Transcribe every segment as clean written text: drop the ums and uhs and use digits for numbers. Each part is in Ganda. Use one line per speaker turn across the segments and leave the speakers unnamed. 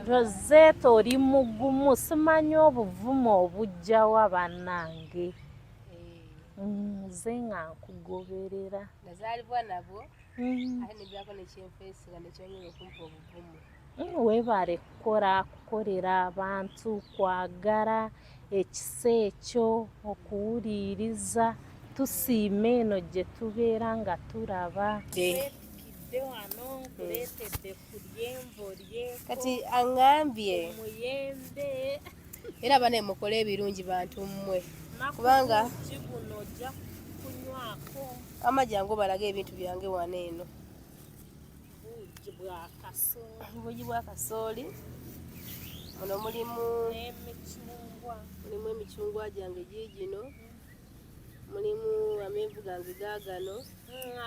Rosette oli mugumu simanyi obuvumu obujjawa bannange.
Eh.
Nze nga nkugoberera.
Nazaalibwa nabwo ate nebyako nekyenfeesinga nekyongera okumpa obuvumu.
Weebale kukola, kukolera abantu, kwagala, ekisa ekyo, okuwuliriza. Tusiima eno gye tubeera nga tulaba. Twetikidde wano nkuleetedde ku lyenvu olyeko.
Kati aŋŋambye.
Omuyembe.
Era bane mukole ebirungi bantu mmwe. Kubanga
buugi buno ojja kunywako.
Wamma jangu obalage ebintu byange wano eno.
Buugi bwa kasooli.
Buugi bwa kasooli. Muno mulimu
n'emicungwa.
Mulimu emicungwa gyange giigino. Mulimu amenvu gange gaagano.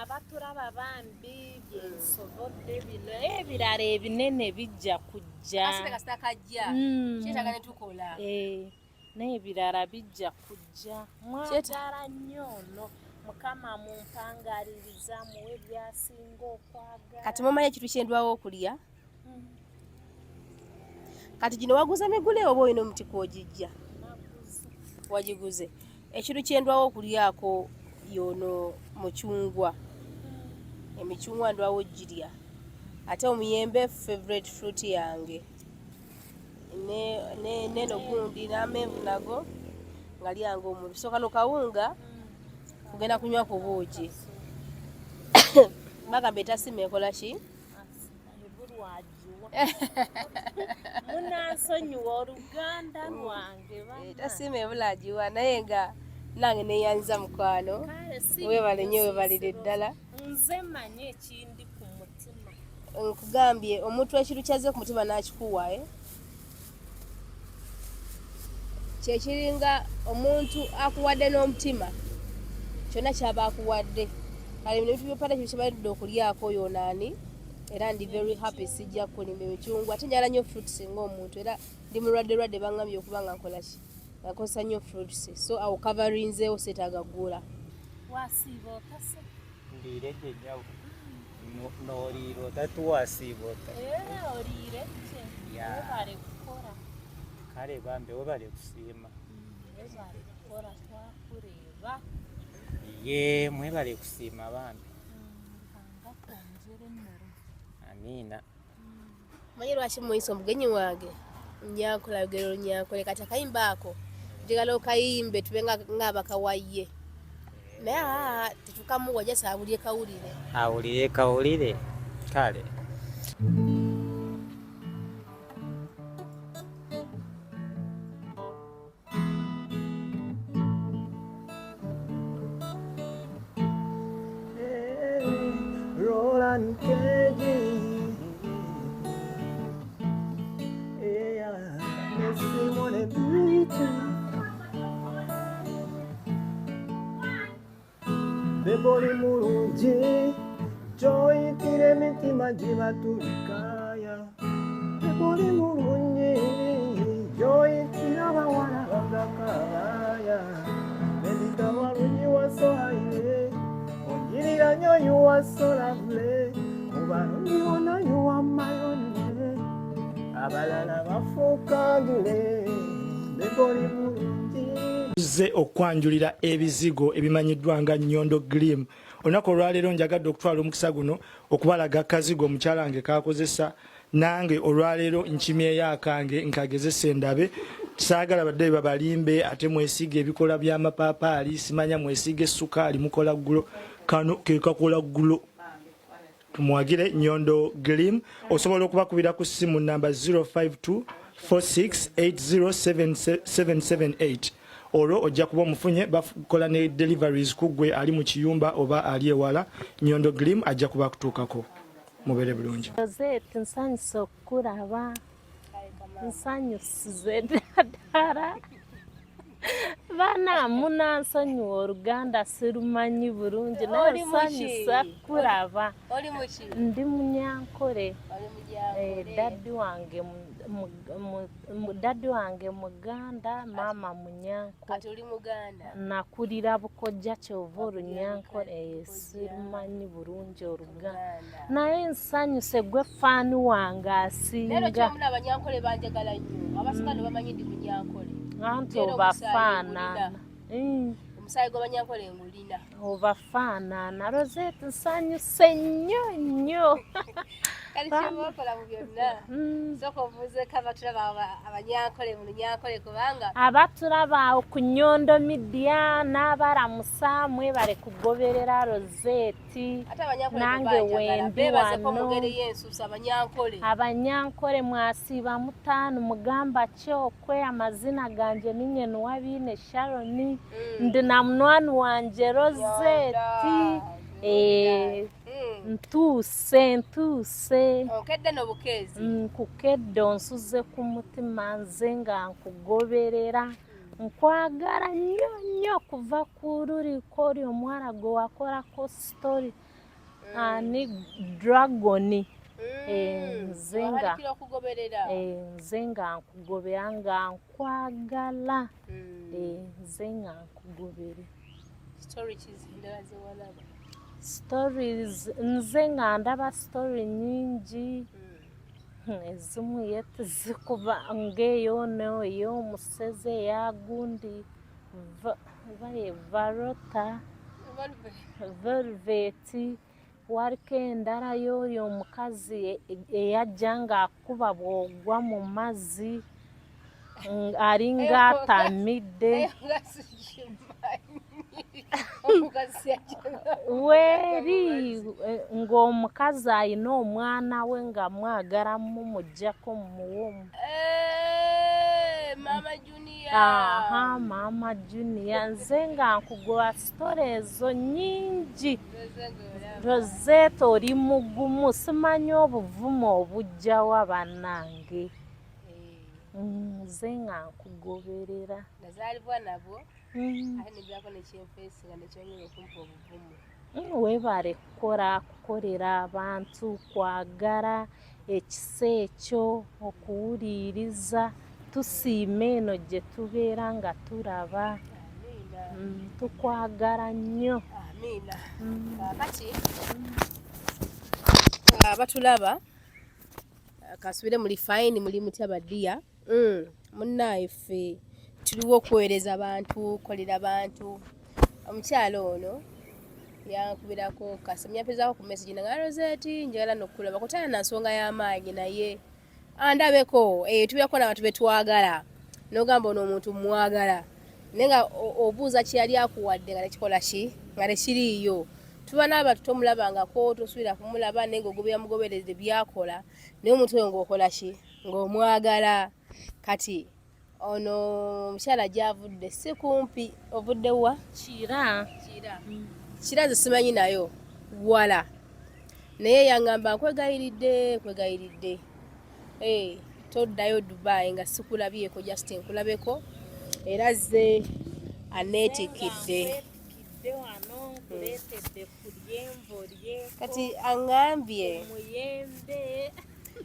Abatulaba bambi byensobodde bino ebirala ebinene bijja kujja.
Akasente kasita kajja. Kyetaaga ne tukola.
N'ebirala bijja kujja. Mwagala nnyo ono. Mukama mumpangaliriza muwe by'asinga okwagala.
Kati mumanyi ekintu kye ndwawo okulya? Kati gino waguze migule oba olina omuti kw'ogijja? Wagiguze. Ekintu kye ndwawo okulyako y'ono mucungwa. Emicungwa ndwawo ogirya. Ate omuyembe favorite fruit yange. Neno gundi n'amenvu nago nga lyange omuntu. So kano kawunga kugenda kunywa ku buugi. Bagamba etasima ekola ki?
Munansonyiwa oluganda lwange bana.
Tasiima ebula agiwa naye nga nange neyanziza mukwano. Weebale nnyo, weebalire ddala.
Nze mmanyi ekindi ku mutima.
Nkugambye omuntu ekintu kyazze ku mutima n'akikuwa, eh? Kyekiringa omuntu akuwadde n'omutima kyonna kyaba akuwadde. Kale bino ebintu by'opadde kintu kyebalidde okulyako yonaani era ndi very happy, sijja kulimba. Emicungwa ate njagala nnyo fruits ng'omuntu era ndi mulwadde lwadde bangambye okuba nga nkola ki nga nkozesa nnyo fruits, so awo coverinzeewo seetaaga ggula.
Wasiiba otase?
Ndiire gye nnyabo. N'oliira ota tuwasiiba ota?
Oliire gye. Webale kukola.
Kale bambi webale kusiima.
Webale kukola twakureeba.
Ye mwebale kusiima bambi.
Ruhanga akwongyere emirimo.
Amiina.
Manyi lwaki muyise omugenyi wange Nyankole ayogera Olunyankole kati akayimba ako njagala okayimbe tube ng'abakawaye naye aa tetukamuwa jasa awulire kawulire.
Awulire kawulire kale.
Roland KG. Yeah, Simone Beat. Beboli mulungi gy'oyitira emitima gibatulikaaya. Beboli mulungi gy'oyitira abawala bagakaaya. Bebita walungi wasohaire onyirira nnyo you are so lovely. Mu balungi wonna you are my only. Abalala bafuuka gule. Beboli mulungi.
Tuzze okwanjulira ebizigo ebimanyiddwa nga Nyondo Glim. Olunaku olwaleero njagadde okutwala omukisa guno okubalaga akazigo omukyala wange k'akozesa nange olwaleero nkimyeyo akange nkagezese ndabe. Saagala badde babalimbe ate mwesiige ebikola by'amapaapaali, simanya mwesiige sukaali mukola ggulo. Kano ke kakola ggulo. Tumuwagire Nyondo Glim. Osobola okubakubira ku ssimu namba 052 4680778 olwo ojja kuba omufunye. Bakola ne deliveries ku ggwe ali mu kiyumba oba ali ewala. Nyondo Glim ajja kuba akutuukako. Mubeere bulungi.
Rosette, nsanyuse okukulaba, nsanyusize ddala. Bana munansonyiwa, Oluganda sirumanyi bulungi.
Oli muki?
Nansanyusa kulaba.
Oli muki?
Ndi Munyankole.
Oli Munyankole.
Daddy wange Muganda, maama Munyankole.
Kati oli Muganda.
Nakulira Bukojja, kyova
Wakulira
Olunyankole
Bukojja.
sirumanyi bulungi Oluganda.
Muganda.
Naye nsanyuse, gwe fan wange
Naye
asinga.
kyomuna, Abanyankole banjagala nnyo. Abasinga ne bamanyi ndi Munyankole.
Anti
Leero omusaayi
obafaanana.
Omusaayi gw'Abanyankole ngulina.
Obafaanana. Rosette, nsanyuse nnyo nnyo.
Kati kyebakola mu byonna, sooka obuuzeeko abatulaba Abanyankole mu Lunyankole, kubanga
Abatulaba awo ku Nyondo Media n'abalamusa, mwebale kugoberera Rosette.
Ate Abanyankole
Nange
tebanjagala.
wendi
Beebazeko mu
wano.
ngeri y'ensuusa Abanyankole.
Abanyankole mwasiiba mutaano, mugamba kyokwe. Amazina ganje ninye Nuwabiine Sharon, ndi na munwani wanje Rosette. Ntuuse, ntuuse.
Okedde n'obukeezi.
Nkukedde, onsuze ku mutima. Nze nga nkugoberera, nkwagala nnyo nnyo kuva ku luliko oli omuwala gwe wakolako story, ani, Dragon. Nze nga
Watandikira okugoberera.
Nze nga nkugobera, nga nkwagala. Nze nga nkugobere.
Story ki endala zewalaba?
Stories, nze nga ndaba story nyingi. Ezimu ye tezikuba ng'eyo no ey'omuseze eyagundi baye varota velvet. Waliko endala y'oyo omukazi eyajja ng'akuba bw'ogwa mu mazzi, alinga atamidde.
Eyo nga sikimanyi, omukazi yajjanga
Weeri ng'omukazi ayina omwana we nga mwagala mumugjako mumuwe.
Eh, Mama Junior.
Aha, Mama Junior. Nze nga nkugoba, story ezo nyingi.
Nze ng'olaba.
Rosette, oli mugumu, simanyi obuvumu obujjawa bannange. Nze nga nkugoberera.
Nazaalibwa nabwo, ate nebyako nekyenfeesinga nekyongera okumpa obuvumu.
Weebale kukola, kukolera abantu, kwagala ekisa ekyo, okuwuliriza. Tusiima eno gye tubeera nga tulaba.
Amiina.
Tukwagala nnyo.
Amiina. Kaakati abatulaba, kasubire muli fine, muli mutya badiya? Munnaaye ffe tuliwo okuweereza bantu, kukolera bantu. Omukyalo ono yankubirako kasimu, yampezaako ku message nga, "Rosette, njagala nokulaba kutana na nsonga y'amaanyi, naye andabeko." Tubeerako n'abantu betwagala, nogamba ono omuntu mwagala, naye nga obuuza kyeyali akuwadde nga tekikola ki, nga tekiriiyo. Tuba n'abantu tomulabangako, tosuubira kumulaba, naye ng'ogobera mugobereze byakola, naye omuntu oyo ng'okola ki, ng'omwagala. Kati ono omukyala gyavudde si kumpi. Ovudde wa?
Kira.
Kira. Kira nze simanyi nayo wala, naye yaŋŋamba, "Nkwegayiridde, nkwegayiridde, toddayo Dubai nga sikulabyeko, just nkulabeko." Era ze aneetikkidde.
Nkwetikkidde wano, nkuleetedde ku lyenvo lye.
Kati aŋŋambye
muyembe.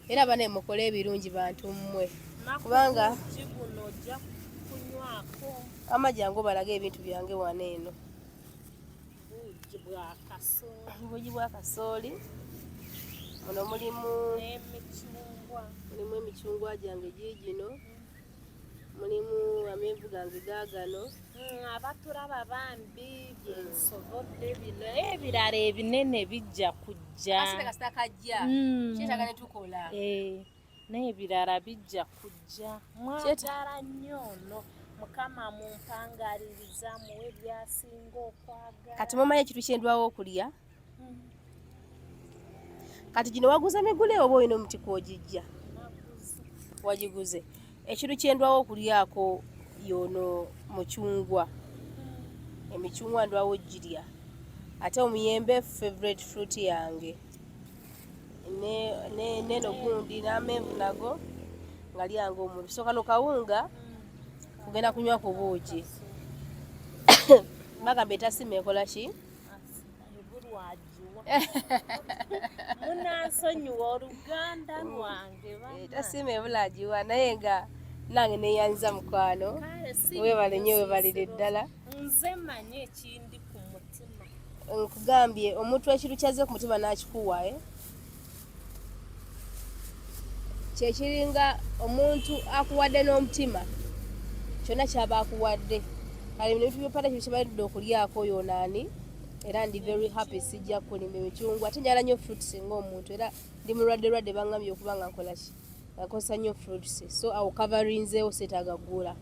Era bane mukole ebirungi, bantu mmwe, kubanga
Nakubuugi buno ojja kunywako.
Ama jangu balage ebintu byange wano eno.
Buugi bwa kasooli.
Obuugi bwa kasooli, muno mulimu
n'emicungwa.
Mulimu emicungwa gyange giigino, mulimu amenvu gange gaagano.
Abatulaba bambi, byensobodde bino, ebirala ebinene bijja kujja.
Akasente kasita kajja, kyetaaga ne tukola.
N'ebirala bijja kujja. Mwagala nnyo ono, Mukama mumpangaliriza, muwe byasinga okwagala.
Kati mumanyi ekintu kyendwawo okulya? Kati gino waguza migule oba olina omuti kwogijja?
Naguze.
Wagiguze. Ekintu kyendwawo okulyako yono mucungwa, emicungwa ndwawo girya, ate omuyembe favorite fruit yange. Neno gundi n'amenvu nago nga lyange omuntu. So kano kawunga, kugenda kunywa ku buugi. Bagamba etasima ekola ki?
Ebulwagiwa. Munansonyiwa oluganda lwange.
Etasima ebulagiwa, naye nga nange neyanza mukwano. Webale nnyo, webalire ddala.
Nze manyi ekindi ku mutima.
Nkugambye omuntu ekintu kyazze ku mutima n'akikuwa, eh? Kyekiringa omuntu akuwadde n'omutima, kyonna kyaba akuwadde. Kale bino ebintu byopata kintu kyebalidde okulyako yonaani, era ndi very happy. Sijja kulimba, emicungwa, ate njagala nnyo fruits ng'omuntu, era ndi mulwadde lwadde, baŋŋambye okuba nga nkola ki, nkozesa nnyo fruits, so awo coverinzeewo, seetaaga ggula.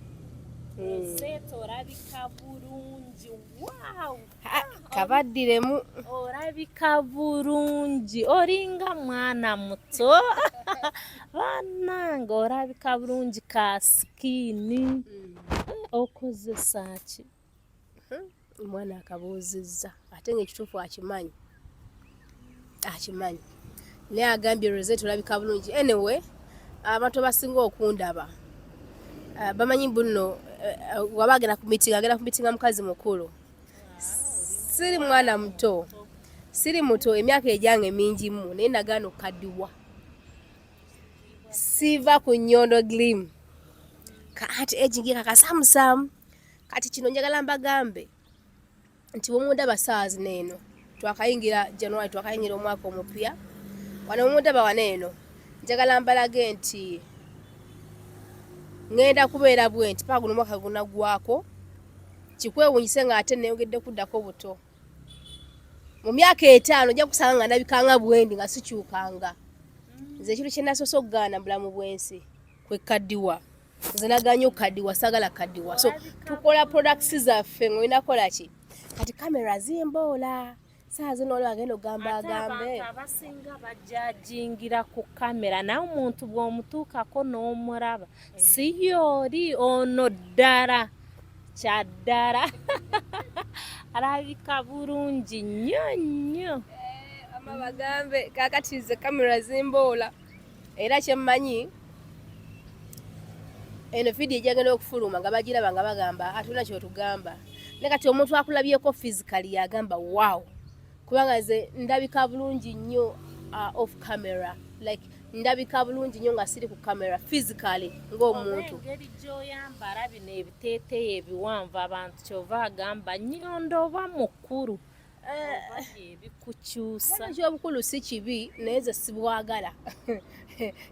Rosette, olabika bulungi, wow.
Kabaddiremu.
Olabika bulungi, olinga mwana muto. Bannange, olabika bulungi, ka skin. Okozesa ki?
Omwana akabuuzizza, ate ngaekituufu akimanyi, akimanyi, naye agambye Rosette olabika bulungi. Anyway, abantu abasinga okundaba bamanyi mbu nno waba agenda ku meeting, agenda ku meeting mukazi mukulu. Siri mwana muto, siri muto, emyaka egyange mingimu, naye nagaana okukaddiwa. Siva ku Nyondo Glim kati aging kakasamusamu. Kati kino njagala mbagambe nti bwemundaba saawa zino eno, twakayingira January, twakayingira omwaka omupya, wano bwemundaba wano eno, njagala mbalage nti ŋŋenda kubeera bwe nti paka guno omwaka gunaggwako. Kikwewunyise nga ate neyongedde kuddako buto. Mu myaka 5 ojja kusanga nga ndabikanga bwendi, nga sikyukanga. Nze ekintu kye nasoose okugaana mu bulamu bw'ensi kwekaddiwa. Nze naganye okukaddiwa, saagala kukaddiwa. So tukola products zaffe ng'olina kukola ki? Kati kamera zimboola saa zino, waliwo agenda okugamba
Ate
agambe
abantu abasinga bajajingira ku kamera, naye omuntu bw'omutuukako n'omulaba, si yooli ono ddala kyaddala alabika bulungi nnyo nnyo.
Ama bagambe kakati nze kamera zimboola, era kyemmanyi eno vidiyo ejagenda okufuluma nga bagiraba nga bagamba atulina kyotugamba, naye kati omuntu akulabyeko physically yagamba wow, kubanga nze ndabika bulungi nnyo off camera, like ndabika bulungi nnyo nga siri ku camera, physically ng'omuntu.
Engeri gy'oyambala bino ebiteeteeyi ebiwanvu, abantu kyova agamba Nyondo oba mukulu oba ebikukyusa.
Ekyobukulu si kibi, naye nze sibwagala.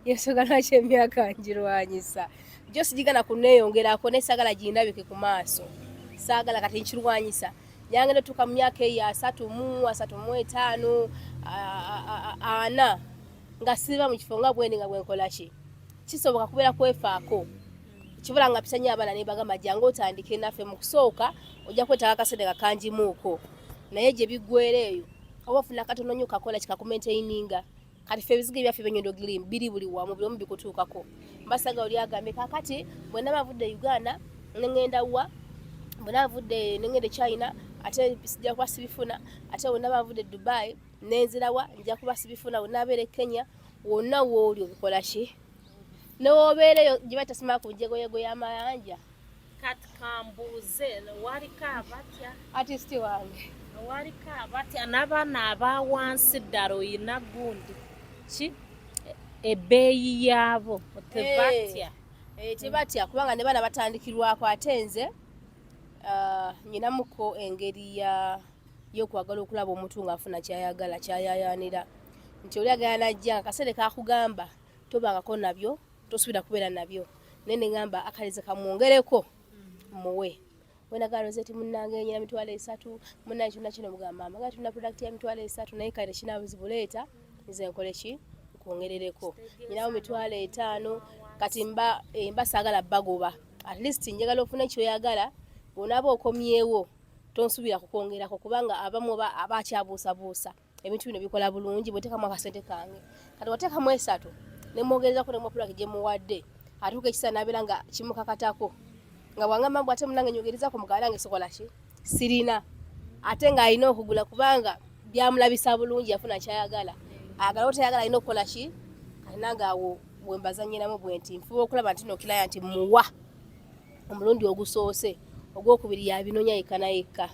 Yensonga lwaki emyaka ngirwanyisa. Jo sigigana kuneeyongerako, naye saagala gindabike ku maaso, saagala. Kati nkirwanyisa. Nyangenda otuuka mu myaka eyo 30, 35, 40, nga siba mu kifo nga bwendi nga bwenkola ki. Kisoboka kubeera kwefaako kibula nga mpisa nnyo abaana nebagamba jangu otandike naffe. Mu kusooka ojja kwetaaga akasente kakangimuuko, naye gye biggwera eyo oba ofuna katono nnyo kakola kikakumaintaininga. Kati ffe ebizigo ebyaffe byenyondo Glim biri buli wamu, buli omu bikutuukako. Mbasaga oli agambye kakati bwe naba nvudde Uganda neŋŋenda wa, bwe naba nvudde neŋŋenda e China, ate sijja kuba sibifuna, ate bwe naba nvudde Dubai nenzirawa, nja kuba sibifuna, bwe nabeera e Kenya, wonna wooli obikola ki newoobeereyo gye batasima ku njegoyego y'amayanja.
Kati kambuuze, waliko abatya?
Artist wange.
Waliko abatya n'abaana aba wansi ddala, oyina gundi ki, ebbeeyi yaabo tebatya?
Eh, tebatya, kubanga ne baana batandikirwako. Ate nze nyinamuko engeri ya y'okwagala okulaba omuntu ng'afuna kyayagala, kyayayanira, nti oli agala najja nga kaseere kakugamba tobangako nabyo, tosuubira kubeera nabyo, naye neŋŋamba akalize kamwongereko muwe. Wenagala Rosette munnange nyina 30,000, munnange kyonna kino, mugamba mama nga tulina product ya 30,000, naye kale tekina buzibu, leeta nze nkole ki, nkwongerereko, nyinawo 50,000. Kati mba saagala bagoba, at least njagala ofune kyoyagala. Bw'onaaba okomyewo tonsuubira kukwongerako, kubanga abamu oba aba akyabuusabuusa ebintu bino bikola bulungi, bweteekamu akasente kange. Kati wateekamu esatu nemwongerezako nemwa product gye muwadde, atuuka ekiseera n'abeera nga kimukakatako, nga bwangamba mbu ate munange nyongerezako, muganda nange sokola ki, sirina, ate ng'alina okugula kubanga byamulabisa bulungi, yafuna kyayagala, ayagala otayagala alina okukola ki. Kati nange awo bwe mbazanyiramu bwe nti nfuba okulaba nti no client muwa omulundi ogusoose. Ogwokubiri yabinonya yekka na yekka.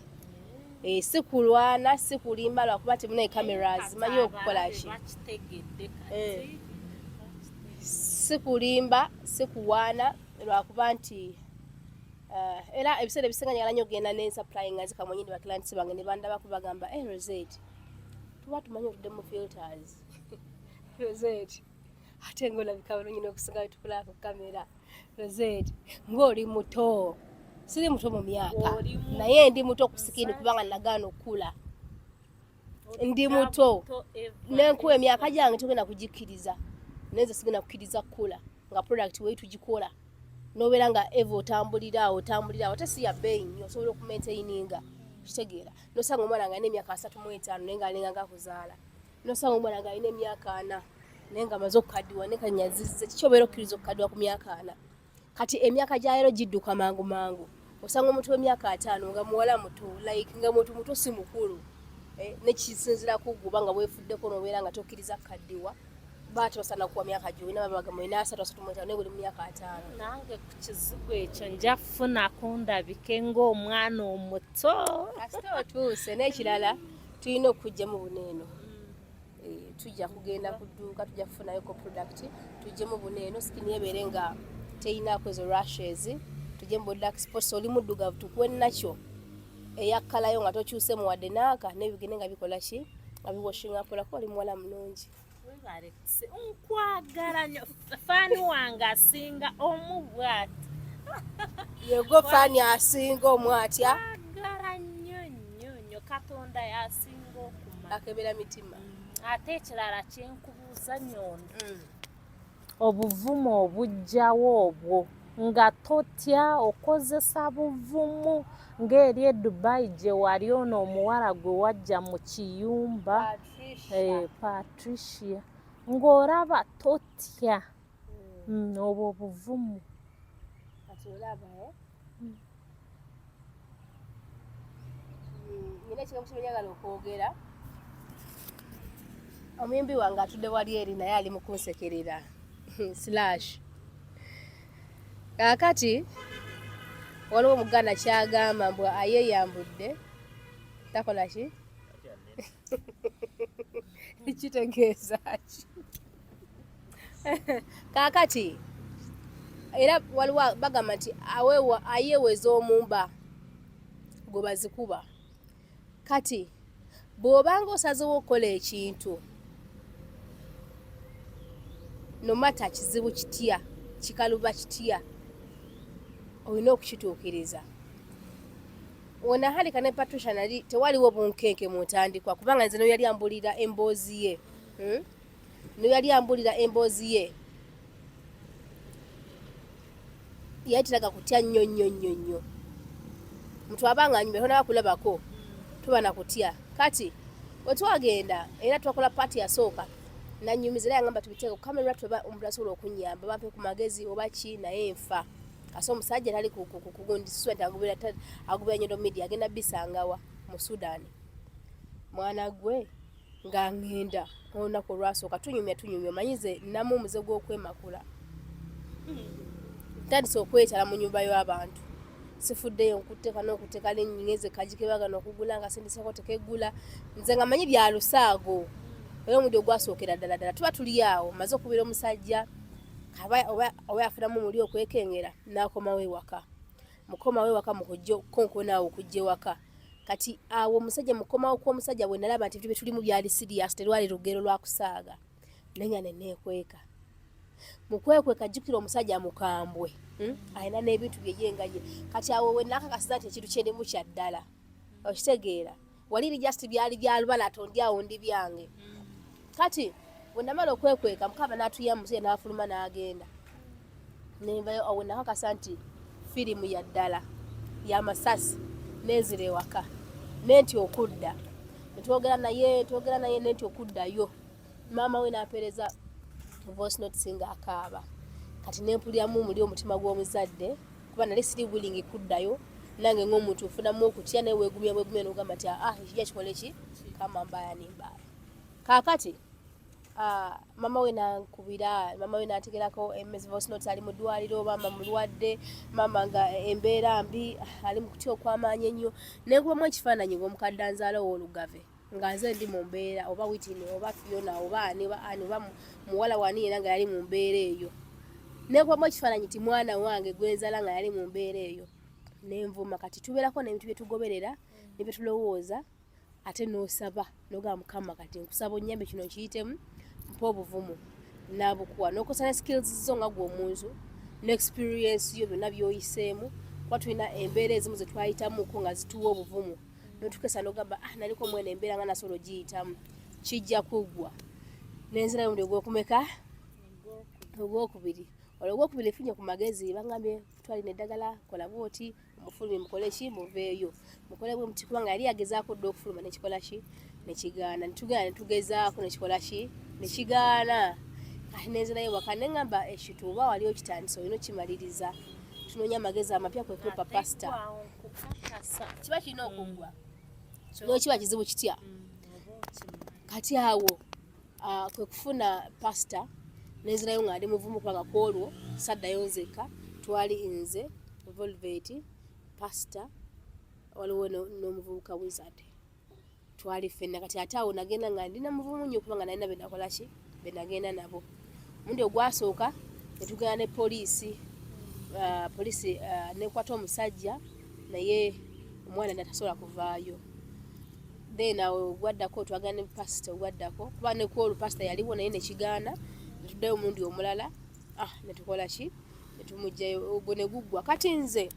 Eh, si kulwana, si kulimba lwakuba nti munaye cameras manyi okukola ki. Eh. Si kulimba, si kuwaana lwakuba nti eh, era ebiseera ebisinga njagala nnyo okugenda ne supply nga nzika mwenyini ba clients bange ne bandabako bagamba, "Eh, Rosette, tuba tumanyi otudde mu filters. Rosette, ate ng'olabika bulungi n'okusinga bwe tukulaba ku kamera. Rosette, ng'oli muto." Siri muto mu myaka, naye ndi muto ku skin kubanga nagaana okukula. Ndi muto nenkuwa emyaka gyange togenda kugikkiriza, naye nze sigenda kukkiriza kukula nga product wei tugikola nobeera nga eva otambulira awo, otambulira awo, ate si ya bbeeyi nnyo, osobola okumaintaininga. Kitegeera nosanga omwana nga alina emyaka 35 naye ng'alinga nga kuzaala, nosanga omwana nga alina emyaka 40 naye nga amaze okukaddiwa ne kanyazizze. Kiki obeera okkiriza okukaddiwa ku myaka 40? Kati emyaka gya leero gidduka mangu mangu. Osanga omuntu w'emyaka 50 nga muwala muto, like nga muntu muto, si mukulu. Eh, nekisinzira kuguba nga weefuddeko nobeera nga tokkiriza kukaddiwa, baate osana kuwa myaka gyolina, babagamba olina 30, 35, naye guli mu myaka 50.
Nange ku kizigo ekyo nja kufunako ndabike ng'omwana omuto.
Kasita otuuse. N'ekirala, tulina okujjamu buneeno. Eh, tujja kugenda ku dduuka, tujja kufunayoko product tujjemu buneeno, skin ebeere nga teyinaako ezo rashes, tujjemu bu dark spots. Oli muddugavu, tukuwe nakyo eyakkalayo nga tokyusemu wadde naaka, nebigende nga bikola ki, nga biwashinga mpola, kuba oli muwala mulungi.
Webale, nkwagala nnyo, fan wange asinga omu bw'ati.
Yego fan asinga omu atya?
Kwagala nnyo nnyo nnyo, Katonda yasinga okumanya.
Akebera mitima.
Ate ekirala kyenkubuuza, Nyondo, obuvumu obujjawo obwo nga totya, okozesa buvumu ng'eri e Dubai gye wali, ono omuwala gwe wajja mu kiyumba, eh, Patricia, ng'olaba totya, obwo obuvumu?
Kati olaba, eh? Nina ekigambo kyenyagala okwogera. Omuyimbi wange atudde wali eri naye ali mu kunsekerera slash. Kaakati waliwo omuganda kyagamba mbu ayeeyambudde takola ki, kitegeeza ki? Kaakati era waliwo bagamba nti aweewa ayeeweza omumba gwe bazikuba. Kati bw'obanga osazewo okukola ekintu, no matter kizibu kitya, kikaluba kitya, olina okukituukiriza. Wenahalika ne Patricia, nali tewaliwo bunkenke mu ntandikwa, kubanga nze noyali ambulira emboozi ye, Noyali ambulira emboozi ye yali teraga kutya nnyo nnyo nnyo nnyo. Muntu abanga anyumira tonaba kulabako, tuba na kutya. Kati wetwagenda era twakola part yasooka, nanyumiza era yangamba tubiteeke ku kamera, tuba omuntu asobola okunyamba bampe ku magezi oba ki, naye nfa kase omusajja tali kugundi siswa nti agubira Nyondo Media, agenda bisangawa mu Sudan. Mwana gwe, nga ŋŋenda olunaku olwasooka tunyumya tunyumya, omanyi nze namu omuze gw'okwemakula, ntandise okwetala mu nyumba y'abantu, sifuddeyo nkutteka n'okutteka nennyingeze kagi kebagana okugula nga sindisako tekegula, nze nga manyi bya lusaago. Era omuddi ogwasookera ddala ddala tuba tuli awo, maze okubira omusajja oba yafunamu muli okwekengera n'akomawo ewaka. Mukomawo ewaka mu kujja okukonkona awo okujja ewaka, kati awo omusajja mukomawo kw'omusajja bwe nalaba nti ebintu bye tulimu byali serious, terwali lugero lwa kusaaga, naye nga neneekweka. Mu kwekweka, jjukira omusajja mukambwe, Alina n'ebintu bye ye nga ye. Kati awo we nakakasiza nti ekintu kyendimu kya ddala, okitegeera, waliri just byali bya lubalato, ndi awo ndi byange. Kati bwe namala okwekweka, mukama n'atuyamu, omusajja n'afuluma n'agenda, nenvayo. Awo nakakasa nti firimu ya ddala yamasasi, nenzira ewaka nenti okudda netwogera naye, twogera naye nenti okuddayo, maama we n'ampeereza voice notes nga akaaba. Kati nempuliramu muli omutima gw'omuzadde, kuba nali siri willing kuddayo nange ng'omuntu nfunamu okutya, naye weegumya bwegumya n'ogamba nti ah, ekijja kikole ki, kama mbaya ni mbaya. Kaakati Mama we nankubira, mama we nategerako voice notes, ali mu ddwaliro, maama mulwadde, maama nga embeera mbi, ali mu kutya okw'amaanyi ennyo. Nenkubamu ekifaananyi ng'omukadde anzaala ow'olugave, nga nze ndi mu mbeera, oba Witini oba Fiona oba ani oba ani oba muwala wani yena nga yali mu mbeera eyo. Nenkubamu ekifaananyi ti mwana wange gwenzaala nga yali mu mbeera eyo, nenvuma. Kati tubeerako n'ebintu bye tugoberera ne bye tulowooza, ate n'osaba n'ogamba, Mukama, kati nkusaba onnyambe kino nkiyitemu, mpa obuvumu. Nabukuwa n'okozesa ne skills zo nga gwe omuntu ne experience yo, byonna by'oyiseemu, kuba tulina embeera ezimu ze twayitamuko nga zituwa obuvumu, notukesa nogamba, ah, naliko mwene embeera nga nasobola ogiyitamu, kijja kuggwa. Nenzirayo omundi ogwokumeka? Ogwokubiri. Olwo ogwokubiri efunye ku magezi, bangambye twalina eddagala, kola bwoti, mufulumye, mukole ki, muveeyo, mukole bwe muti, kubanga yali agezaako dda okufuluma nekikola ki, nekigaana. Netugenda netugezaako, nekikola ki, nekigaana. Kati nenzirayo waka neŋŋamba, ekintu oba wali okitandisa, olina okimaliriza. Tunoonya amagezi amapya, kwe kumpa pasita.
Awo nkukakasa.
Kiba kirina okuggwa, nokiba kizibu kitya. Kati awo kwe kufuna pasita, nenzirayo nga ndi muvumu, kubanga ku olwo saddayo nzekka, twali nze, Volvet, pasita, waliwo n'omuvubuka Wizard, twali ffenna. Kati ate awo nagenda nga ndina muvumu nnyo, kubanga nalina benakola ki, benagenda nabo. Omundi ogwasooka netugenda ne poliisi, poliisi nekwata omusajja, naye omwana natasobola kuvaayo. Then awo ogwaddako twagenda ne pasita, ogwaddako, kuba nekwolwo pasita yaliwo naye nekigaana. Netuddayo omulundi omulala, netukola ki, netumugjayo, ogwo ne guggwa. Kati nze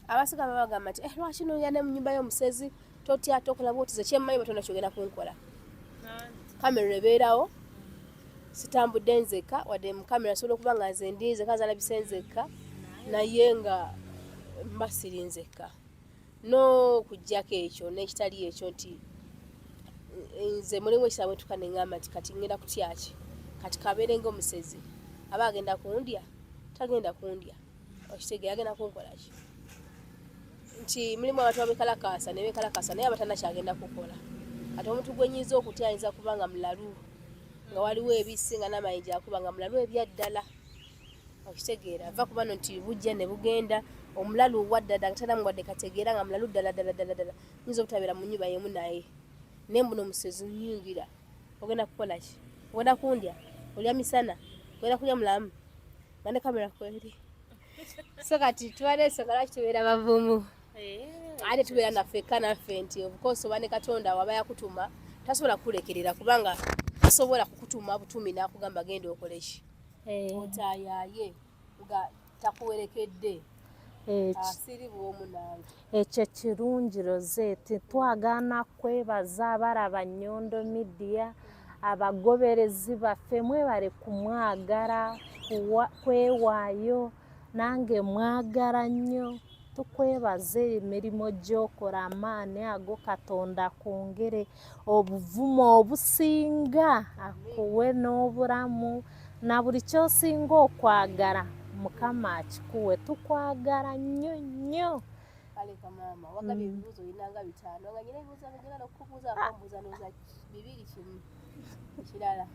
abasiga baba bagamba nti, eh, lwaki noya ne mu nyumba y'omusezi, totya, tokola bwoti. Ze kyemmanyi batona kyogenda kunkola, kamera ebeerawo, sitambudde nzekka. Wadde mu kamera nsobola okuba nga nze ndi nzekka, zalabise nzekka, naye nga mba siri nzekka. N'okuggyako ekyo n'ekitali ekyo nti nze mulimu ekitabo ntuka neŋŋamba nti kati ŋŋenda kutya ki, kati kabeere ng'omusezi aba agenda kundya, tagenda kundya, okitegeera, agenda kunkola ki? Nti mulimu abantu abekalakaasa ne bekalakaasa, naye abatana kyagenda kukola. Kati omuntu gwe nyinza okutya ayinza kuba nga mulalu, nga waliwo ebisi nga n'amayinja akuba, nga mulalu ebyaddala, okitegeera. Va ku bano nti bujja ne bugenda, omulalu waddala nga tanamu wadde kategeera, nga mulalu ddala ddala ddala ddala, nyinza obutabeera mu nyumba yemu naye. Naye mbuno omusezi nyingira, ogenda kukola ki? Ogenda kundya, olya misana, ogenda kulya mulamu nga ne kamera kweri. So kati tubadde ensonga lwaki tubeera bavumu, ate tubeera naffe eka naffe, nti of course oba ne Katonda waba yakutuma tasobola kukulekerera, kubanga tasobola kukutuma butumi n'akugamba genda okole ki, otayaaye nga takuwerekedde. Asiri bwomu nange.
Ekyo kirungi, Rosette. Twagaana kwebaza abalaba Nyondo Media, abagoberezi baffe, mwebale kumwagala, kwewaayo. Nange mwagala nnyo. Tukwebaza emirimu gy'okola, amaanyi ago Katonda akwongere obuvumu obusinga, akuwe n'obulamu na buli ky'osinga okwagala, Mukama akikuwe. Tukwagala nnyo nnyo.
Kale kamaama, wagabye ebibuuzo olinanga 5, nga nyina ebibuuzo njagala okukubuuza, akambuuza ndowooza bibiri, kimu ekirala.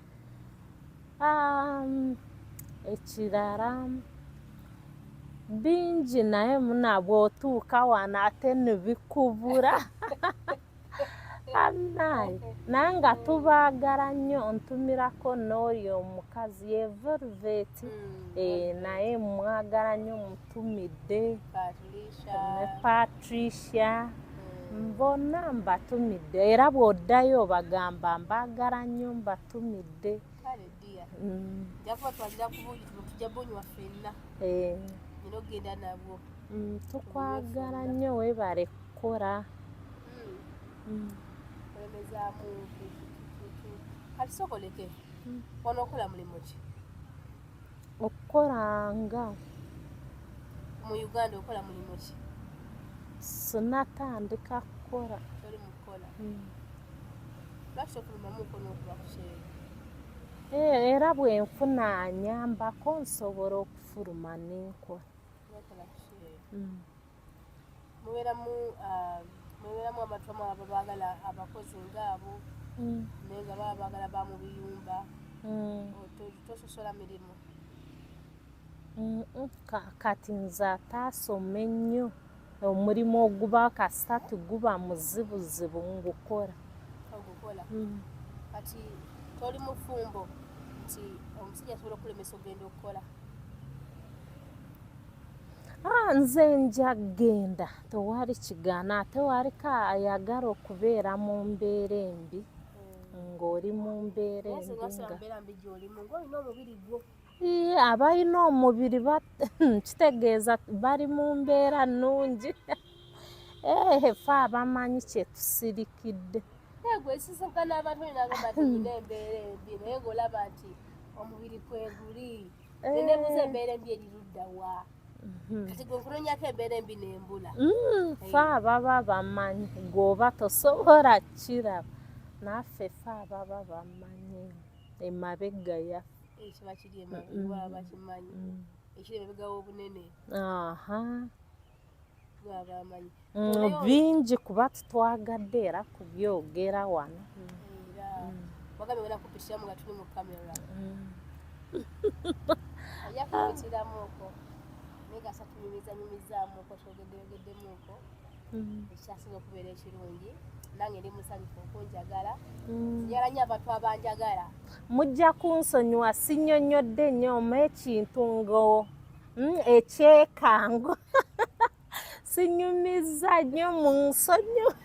Ekirala bingi, naye muna bw'otuuka wano ate nibikubura anaye. Naye nga tubaagala nnyo. Ntumirako n'oyo omukazi ye Velvet, naye mwagala nnyo, mutumidde.
Patricia.
Ne Patricia, bonna mbatumidde. Era bw'oddayo obagamba mbaagala nnyo, mbatumidde.
Kale ddiya, nja kubatwalira ku buugi, tujja bunywa ffenna. Nina okugenda nabwo.
Tukwagala nnyo, weebale kukola.
Olemezaamu. Kati sokoleke, wano okola mulimu ki?
Okukola nga?
Mu Uganda okola mulimu ki?
Sinatandika kukola.
Toli mu kukola? Lwaki tofulumamuko n'okuba ku kyeyo?
Era bwe nfuna anyambako nsobola okufuluma nenkola.
Nokola ku kyeyo. Mubeeramu mubeeramu abantu abamu abaagala abakozi ngaabo, naye nga baba baagala ba mu biyumba. Tososola mirimu?
Kati nze ataasoma ennyo, omulimu oguba kasita teguba muzibuzibu ngukola.
Ogukola. Kati toli mufumbo nti omusajja asobola okulemesa okugenda okukola?
Ah, nze nja kugenda, tewali kigaana, ate waliko ayagala okubeera mu mbeera embi, ng'oli mu mbeera
Naye
embi
singa
nga
mbeera mbi gy'olimu ng'olina omubiri gwo.
Ii, abalina omubiri kitegeeza bali mu mbeera nnungi. Ffe abamanyi kye tusirikidde.
Naye gwe sisinkana abantu olina agamba nti nina embeera embi, naye ng'olaba nti omubiri kweguli. Neneebuuza embeera embi eri ludda wa? Kati gwe nkunoonyako embeera embi n'embula.
Ffe ababa bamanyi, gw'oba tosobola kukiraba, naffe ffe ababa bamanyi emabega yaffe.
Ekiba kiri emabega baba bakimanyi. Ekiri emabega w'obunene. Baba bamanyi.
Bingi kuba tutwagadde era kubyogera wano.
Era wagambye ogenda kupitiramu nga tuli mu kamera. Ajja kupitiramu okwo. Naye gasa tunyumizanyumizaamu okwo, twogeddeyogeddemu okwo. Ekyasinga okubeera ekirungi. Nange ndi musanyufu okunjagala. Njagala nnyo abantu abanjagala.
Mujja kunsonyiwa sinnyonnyodde nnyo omu ekintu ngo ekyekango. Sinyumiza nnyo munsonyiwe.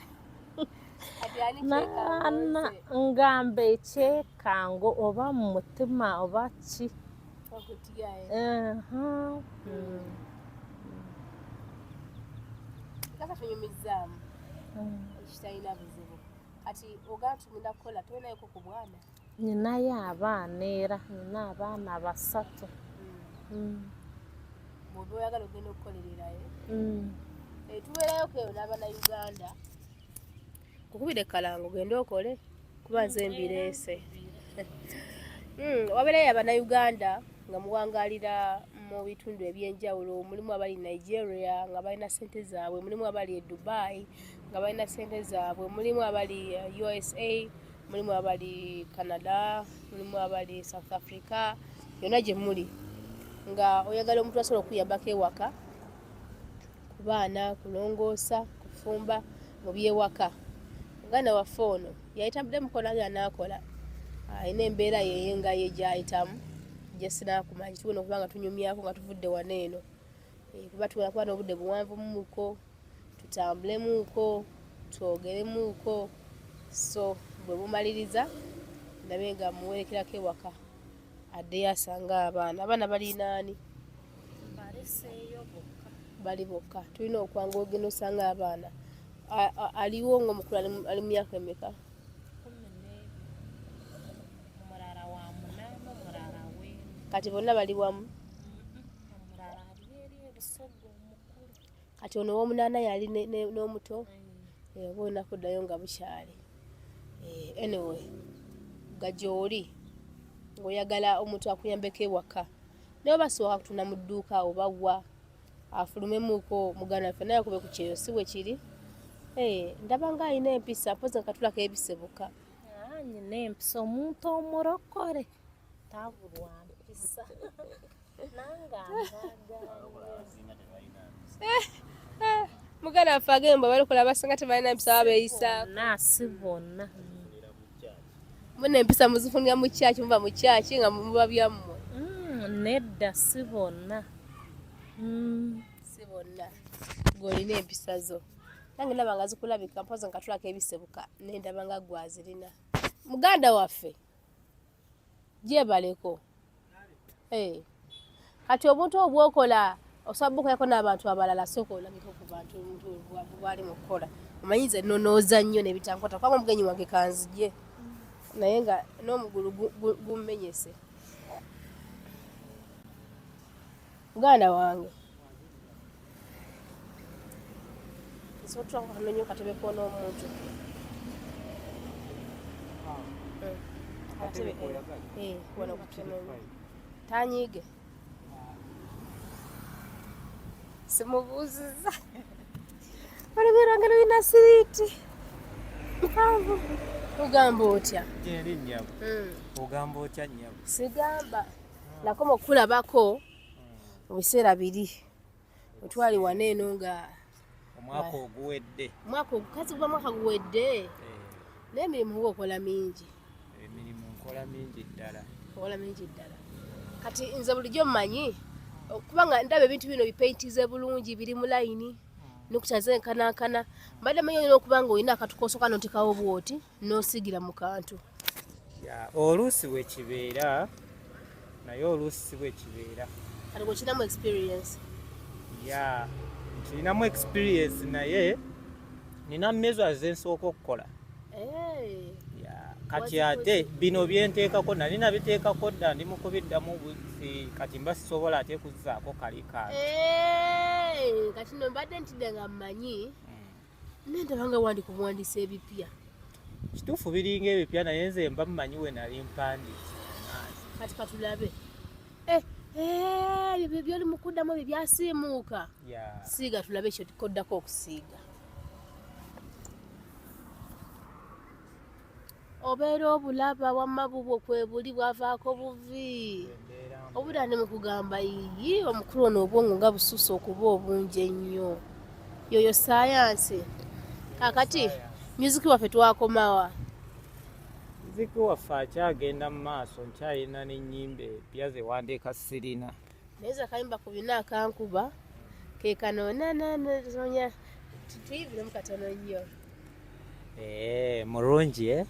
Kati ani kyekango nze?
Ngamba ekyekango oba mu mutima oba ki?
Okutya, eh. Kasa tunyumizaamu. Ekitalina buzibu. Kati ogamba tugenda kukola, tolinayo ku bwana?
Ninayo abaana era, nina abaana 3.
Bw'oba oyagala ogenda okukolererayo. Tubeerayo keeyo n'Abannayuganda. Kukubira ekkalango ogende okole kuba nze mbireese. Wabeerayo Abannayuganda nga muwangaalira mu bitundu eby'enjawulo, mulimu abali Nigeria nga balina ssente zaabwe, mulimu abali e Dubai nga balina ssente zaabwe, mulimu abali USA, mulimu abali Canada, mulimu abali South Africa, yonna gye muli nga oyagala omuntu asobola okuyambako ewaka ku baana, kulongoosa, kufumba mu by'ewaka. Muganda waffe ono yayitambudde mukono agenda n'akola, alina embeera ye nga ye gy'ayitamu gye sinaakumanya. Tugenda okuba nga tunyumyako nga tuvudde wano eno, kuba tugenda kuba n'obudde buwanvumuuko, tutambulemuuko, twogeremuuko. So bwe bumaliriza ndabe nga muwerekerako ewaka addeyo asange abaana. Abaana bali naani?
Baleseeyo bokka.
Bali bokka. Tulina okwanguwa ogenda osanga abaana. Aliwo ng'omukulu ali mu myaka emeka?
12. Omulala wa 8, omulala w'ena.
Kati bonna bali wamu?
Omulala ali eri ebusoga omukulu.
Kati ono ow'omunaana yali n'omuto? Oba olina kuddayo nga bukyali. Anyway, nga gy'oli ng'oyagala omuntu akuyambeko ewaka, naye oba sooka kutunda mu dduuka oba wa afulumemuuko muganda waffe naye akube ku kyeyo, si bwe kiri? Ndaba nga alina empisa, mpozi nga katulako ebisebuka.
Nina empisa, omuntu omulokole tabulwa mpisa. Nange ambaagala.
Muganda waffe agamba balokola abasinga tebalina mpisa babeeyisaako.
Bonna, si bonna.
Muna empisa muzifunira mu kyaki, muva mu kyaki nga muba byammwe.
Nedda, si bonna.
Si bonna. Gw'olina empisa zo. Nange ndaba nga zikulabika, mpozi nga katulako ebisebuka, naye ndaba nga gwe azirina. Muganda waffe, gyebaleko. Kati obuntu obwo bw'okola, osobola bukolako n'abantu abalala, sooka olabike ku bantu omuntu bw'ali mu kukola. Omanyi nze nnonooza nnyo n'ebitankwata, kubanga omugenyi wange kanzije, naye nga n'omugulu gummenyese. Muganda wange, nsobola otuulako katono nnyo katebe k'ono omuntu. Akatebe, wano katono nnyo. Tanyiige. Simubuuzizza. Olugoye lwange lulina siriiti mpanvu. Ogamba otya?
Gyeri nnyabo. Ogamba otya nnyabo?
Sigamba. Nakoma okukulabako mu biseera biri. Otwali wano eno nga
omwaka oguwedde.
Omwaka ogukazi guba mwaka guwedde. N'emirimu huwa okola mingi.
Emirimu nkola mingi ddala.
Okola mingi ddala. Kati nze bulijjo mmanyi kubanga ndaba ebintu bino bipeintize bulungi biri mu layini nukuta zenkanankana, mbadde manyi olina okuba nga olina akatu k'osooka n'oteekawo bw'oti n'osiigira mu kantu.
Oluusi bwe kibeera naye oluusi si bwe kibeera.
Kati gwe okirinamu experience?
Ya, nkirinamu experience naye nina measures ze nsooka okukola. Kati ate bino byenteekako nali nabiteekako dda, ndi mu kubiddamu buzi, kati mba sisobola ate kuzzaako kali kantu.
Kati nno mbadde ntidde nga mmanyi naye ndaba nga wandi kubuwandiisa ebipya.
Kituufu biringa ebipya naye nze mba mmanyi we nali mpandiise.
Kati katulabe. Ebyo byoli mu kuddamu ebyo byasiimuuka. Siiga tulabe ekyo koddako okusiiga. Obeera obulaba wamma bubwo kwe buli bwavaako buvi. Obudda ne mukugamba yiyi omukulu ono obwongo nga bususse okuba obungi ennyo. Yoyo saayansi. Kaakati music waffe twakomawa.
Music waffe akyagenda mu maaso, nkyalina n'ennyimba empya ze wandiika sirina.
Naye nze akayimba ku bina akankuba ke kano nanansonya tuyibiremu katono nnyo.
Mulungi eh?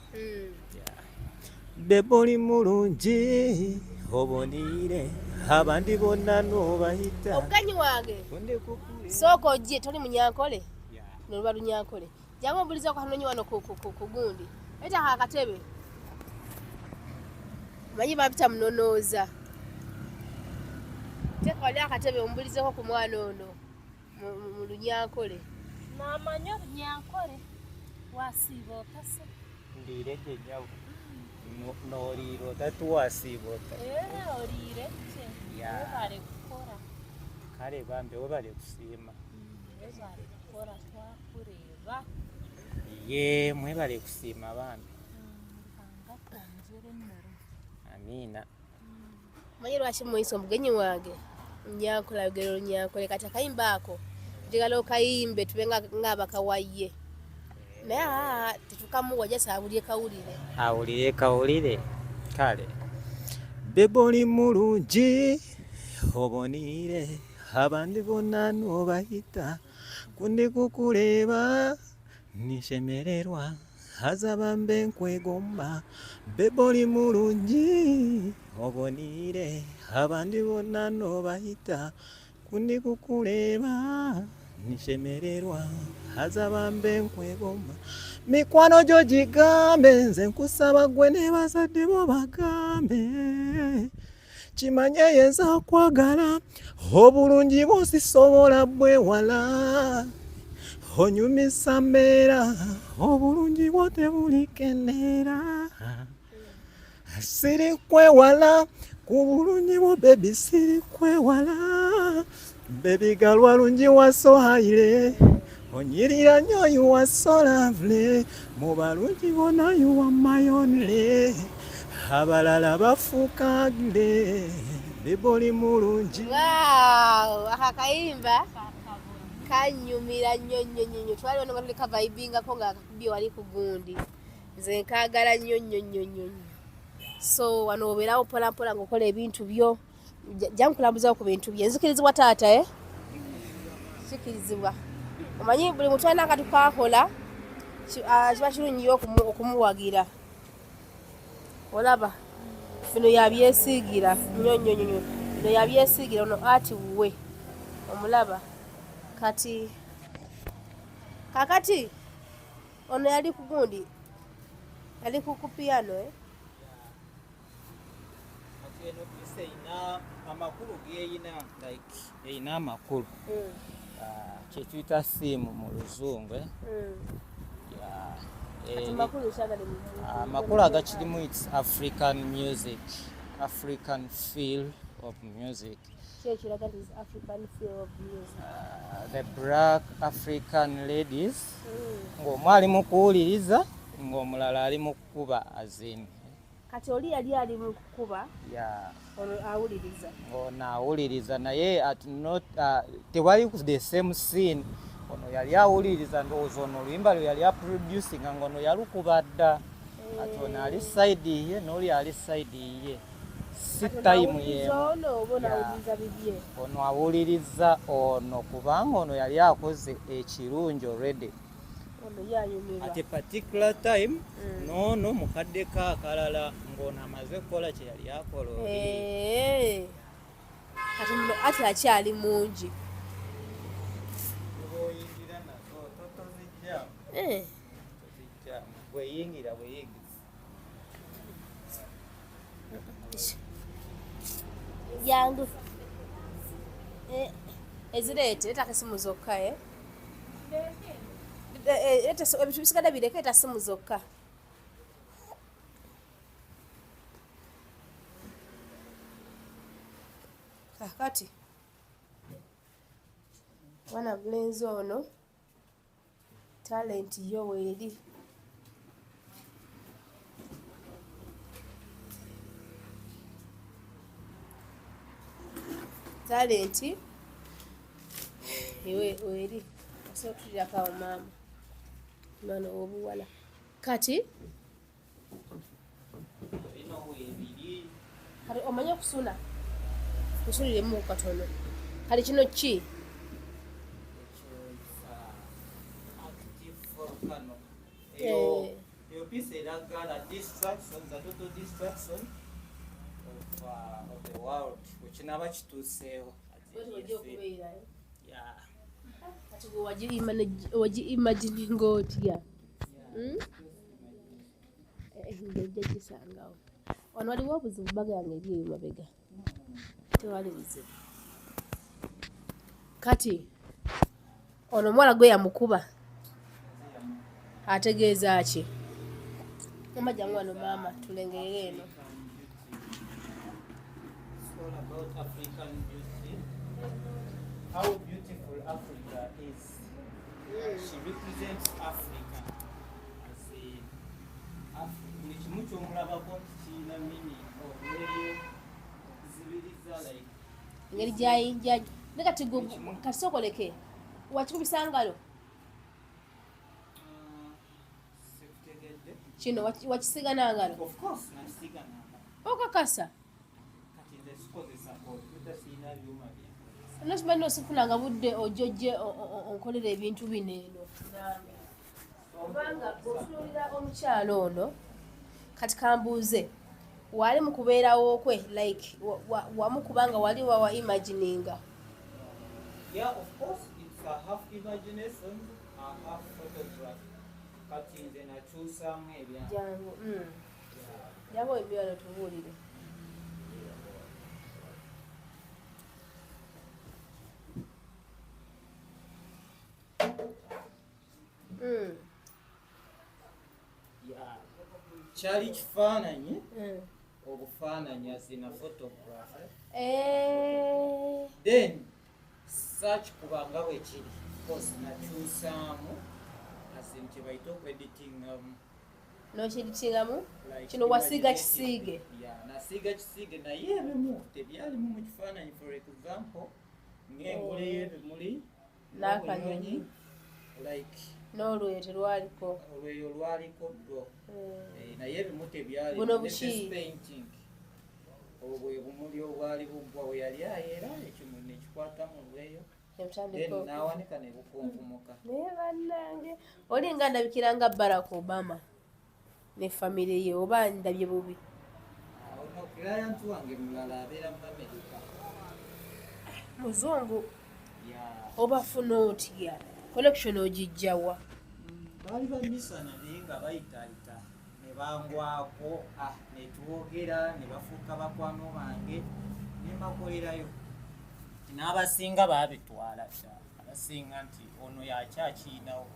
Bebe oli mulungi oboniire abandi bonna n'obayita.
Omuganyi wange sooka ojje, toli munyankole? Luno luba lunyankole. Jangu ombulizeeko katono wano ku gundi. Leeta akatebe. Omanyi bampita munonooza. Teeka wali akatebe ombulizeeko ku mwana ono mu lunyankole.
Naamanya orunyankore wasiiba ota se?
Ndiire gye nnyabo. N'oriira ota tiwasiiba ota?
Oriire gye. Webare kukora.
Kare bambi webare kusiima.
Webare kukora twakureeba.
Ye mwebare kusiima bambi.
Ruhanga akwongyere emirimo.
Amiina.
Omanyi lwaki muyise omugenyi wange? Nyankole ayogera olunyankole kati akayimba ako njagala okayimbe tube ng'abakawaye. Naye tetukamuwa just awulire kawulire.
Awulire kawulire. Kale. Bebe oli mulungi oboniire abandi bonna n'obayita kundi kukureeba nishemererwa haza bambe nkwegomba. Bebe oli mulungi oboniire abandi bonna n'obayita kundi kukureeba nishemererwa haza bambe nkwegomba. Mikwano gyo gigambe nze nkusaba gwe ne bazadde bo bagambe kimanye yenza okwagala obulungi bwo sisobola bwewala onyumisa mbeera obulungi bwo tebulikendeera siri kwewala ku bulungi bwo baby siri kwewala baby galwa lungi wasohaire onyirira nnyo you are so lovely mu balungi bonna you are my only abalala bafuuka ugly baby oli mulungi.
Wow, aka kayimba kanyumira nnyo nnyo nnyo nnyo. Twali wano nga tuli kavaibingako nga akakubye wali ku gundi. Nze nkaagala nnyo nnyo nnyo nnyo nnyo. So wano obeerawo mpola mpola ng'okola ebintu byo. Jangu nkulambuzeeko ku bintu bye. Nzikirizibwa taata eh? Kikirizibwa. Omanyi buli muntu alina akatu k'akola kiba kirungi nnyo okumuwagira. Olaba bino yabyesiigira nnyo nnyo nnyo. Bino yabyesiigira ono art wuwe. Omulaba. Kati kakati ono yali ku gundi yali ku piano eh?
Kati eno piece erina amakulu g'erina, like erina amakulu. Kye tuyita theme mu luzungu eh?
Kati makulu kyagale mu
Amakulu agakirimu it's African music, African feel of music.
Ki ekiraga nti is African feel of music?
The black African ladies ng'omwe ali mu kuwuliriza.
Ng'omulala ali mu kukuba azin.
Kati oli yali ali mu kukuba, ono awuliriza.
Ono awuliriza naye at not tewali the same scene. Ono yali awuliriza, ndowooza ono oluyimba lwe yali aproducinga ng'ono yalukuba dda. Kati ono ali side ye n'oli ali side ye, si time y'emu.
Ono oba ono awuliriza bibye?
Ono awuliriza ono, kubanga ono yali akoze ekirungi already.
Ono yanyumirwa.
At a particular time, n'ono mukaddeko akalala ng'ono amaze kukola kye yali akola oli.
Kati muno ati akyali mungi.
Bw'oyingira nazo tozijjaamu. Tozijjaamu, bweyingira bweyingiza.
Jangu. Ezireete, leetako essimu zokka, eh? Leeta ebintu bisigadde bireke, leeta simu zokka. Kakati mwana mulenzi ono talent yo weeri. Talent ewe weeri, osobola okutulirako awo maama, mwana ow'obuwala. Kati
Bino weebiri.
Kati omanye okusuna, kusuliremu katono. Kati kino ki?
Ekyo is active volcano. Eyo eyo piece eraga the destruction, the total destruction of the world wekinaba kituuseewo.
Ojja okubeera, eh?
Yeah.
Kati gwe wagi-imagininga otya? Hmm? Ng'ojja gisangawo. Wano waliwo obuzibu, baga yange eri eyo mabega. Tewali buzibu. Kati ono omuwala gwe yamukuba ategeeza ki? Mama, jangu wano maama, tulengerere eno.
It's all about African beauty. How beautiful Africa is. She represents Africa as a buli kimu ky'omulabako nti kirina meaning, olw'eyo okuzibiriza like
Engeri gyayinja ne kati gwe kati sookoleke wakikubisa ngalo.
Sikutegedde.
Kino wakisiga n'angalo?
Of course, nakisiga nanga.
Okakasa?
Kati nze sikozesa kompyuta, sirina byuma byankozesa.
Nokimanyi nosifunanga budde ojjojje onkolera ebintu bino eno nange, kubanga bw'otunuulira omukyalo ono. Kati kambuuze, wali mu kubeerawo kwe like wamu kubanga wali wawa imagininga?
Yeah, of course, it's a half imagination, a half photograph. Kati nze nakyusaamu ebyange.
Jangu, Jangu embyalo tubuulire.
Yeah. Kyali kifaananyi, obufaananyi as in a photograph. Then search kubanga bwe kiri. Of course, nakyusaamu as in kye bayita okweditingamu.
N'okyeditingamu?
Like
Kino wasiiga
imaginative.
kisiige?
Yeah, nasiiga kisiige, naye ebimu tebyalimu mu kifaananyi. For example, ng'engule y'ebimuli
N'akanyonyi.
n'obunyonyi, like
N'olweyo terwaliko.
Olweyo lwaliko ddo. Eh, naye ebimu tebyalimu.
Buno
Ne
buki?
face painting, obwo bwe bumuli obwali buggwa we yali ayera ekimuli nekikwata mu lweyo, then
Nebutandika.
n'awanika ne bukunkumuka.
Naye bannange, oli nga ndabikira nga Barack Obama ne famire ye, oba ndabye bubi?
Ono client wange mulala abeera mu America.
Muzungu?
Yeah.
Oba funa otya connection, ogijjawa?
Baali bamisana naye nga bayitaayita ne bangwako, ne twogera ne bafuuka bakwano bange ne mbakolerayo. N'abasinga baabitwala dda, abasinga nti ono yakyakiinawo,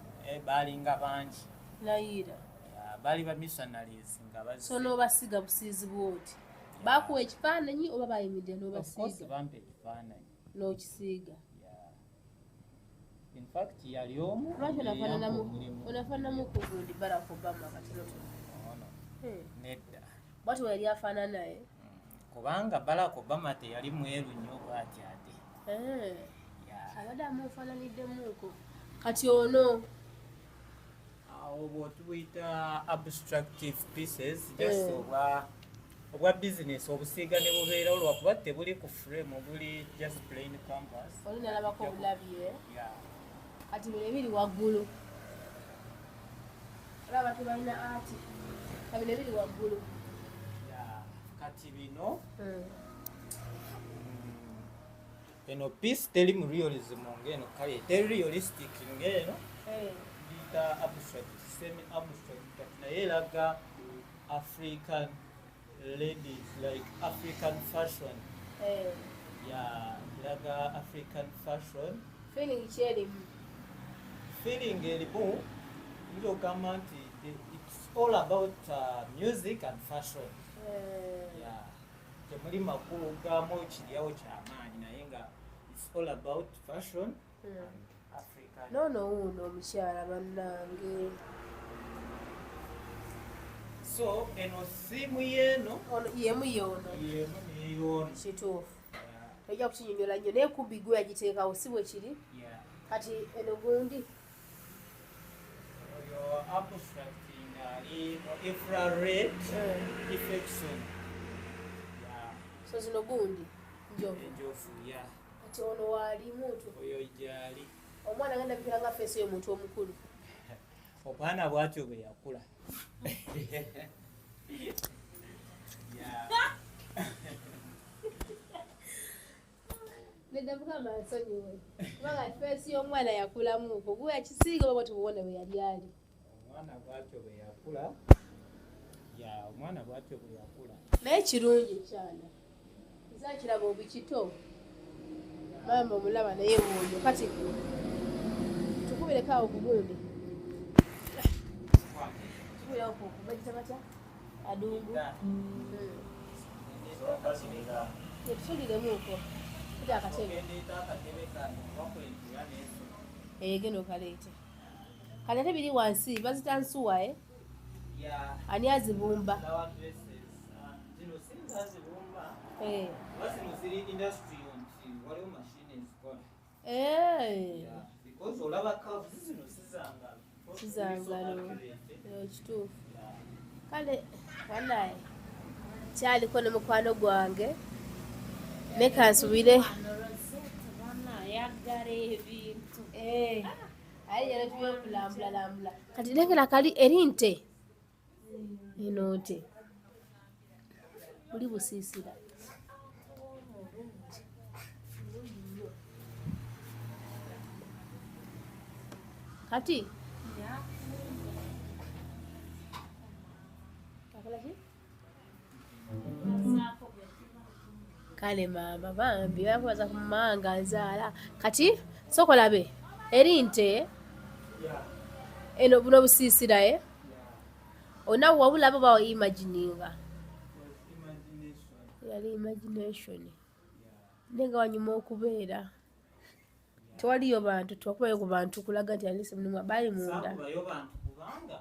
baalinga bangi.
Nayiira.
Yeah, baali ba missionaries nga bazze.
So n'obasiga busiizi bwoti, bakuwa ekifaananyi oba bayimirira
Of course,
n'obasiiga?
bampa ekifaananyi.
N'okisiiga.
Yeah. In fact yali omu.
Lwaki
eyampa omulimu.
Onafaananamu ku gundi Barack Obama katonotono?
Ono nedda.
Bwati we yali afaanana eh?
Kubanga Barack Obama teyali mweru nnyo bw'ati ate. Yeah.
Abadde amufaananiddemuuko. Kati ono
Awo bw'otubuyita abstractive pieces, just obwa business obusiiga ne bubeerawo lwakuba tebuli ku frame, obuli just plain canvas.
Oli nalabako obulabi eh?
Yeah.
Kati bino ebiri waggulu, olaba abantu balina ati ka bino ebiri waggulu.
Yeah. Kati bino eno piece teri mu realism ng'eno, kale teri realistic ng'eno, biyita abstract, semi abstract, kati naye eraga African ladies, like African fashion. Yeah, eraga African fashion.
Feeling ki erimu?
Feeling erimu yinza okugamba nti it's all about music and fashion. Yeah. Temuli makulu gamu kiryawo kyamaanyi, naye nga it's all about fashion and African.
Noono wuuno omukyala bannange.
So eno siimu yeeno.
Ono yemu yoono.
Yemu neyoono.
Kituufu, tojja kukinyonyola nnyo, naye kubi gwe yagiteekawo, si bwe kiri?
Yeah.
Kati eno gundi.
Oyo abstract ng'ali mu infrared infection. Yeah.
So zino gundi njovu.
Enjovu, yeah.
Kati ono waali muntu.
Oyo gyali.
Omwana agenda bikira nga feesi y'omuntu omukulu.
Omwana bw'atyo bwe yakula. Yeah.
Nedda, Mukama nsonyiwe, kubanga feesi y'omwana yakulamuuko gwe yakisiiga oba bwati bubona bwe yali ali.
Omwana bw'atyo bwe yakula. Yeah, omwana bw'atyo bwe yakula.
Naye kirungi kyana, nze akiraba obukito maama omulaba, naye wuuyo. Kati tukubireko awo ku gundi, tukubireko ku bagita batya, adungu. Tetusuliremuuko kita akatebe.
Ogendeeta akatebe kange wakwentula n'ensolo.
Genda okaleete. Kati ate biri wansi bazita nsuwa eh?
Yeah.
Ani azibumba?
Flower dresses. Zino sinza zibumba. Kuba zino ziri industrial nti waliwo machine ezikola. Yeah. Because olaba curves zino sizangalo.
Sizangalo. Kituufu.
Yeah.
Kale banaye kyaliko ne mukwano gwange ne kansubire.
Wano Rosette bana yaggala ebintu.
Aye yera tuye kulambula lambula. Kati lengera kali eri nte, eno nte buli busiisira. Kati akola ki? Kale maama bambi bakubaza ku manga nzaala. Kati sokolabe eri nte eno, buno busiisira e ona wabulaba oba imagininga?
Was imagination.
Yali imagination, naye nga wanyuma okubeera tewaliyo bantu, twakubayo ku bantu kulaga nti alise mulimu bali munda.
Saakubayo bantu kubanga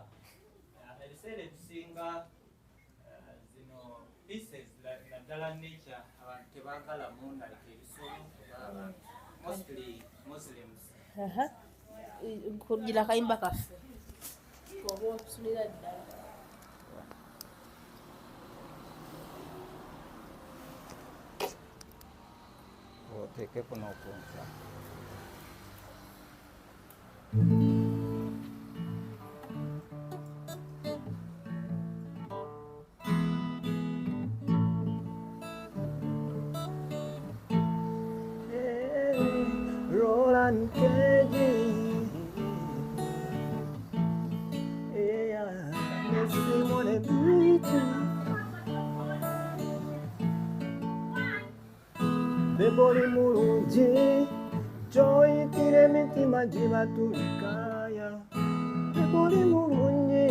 ebiseera ebisinga zino pieces naddala nature abantu tebaagala munda, like ebisolo oba abantu, mostly Muslims.
Aha. Kugira akayimba kaffe oba otusunira ddala.
Oteeke kuno okunsa.
Roland Keji. Yeah, Simone Beach. Babe oli mulungi, gy'oyitira emitima gibatulika ya. Babe oli mulungi,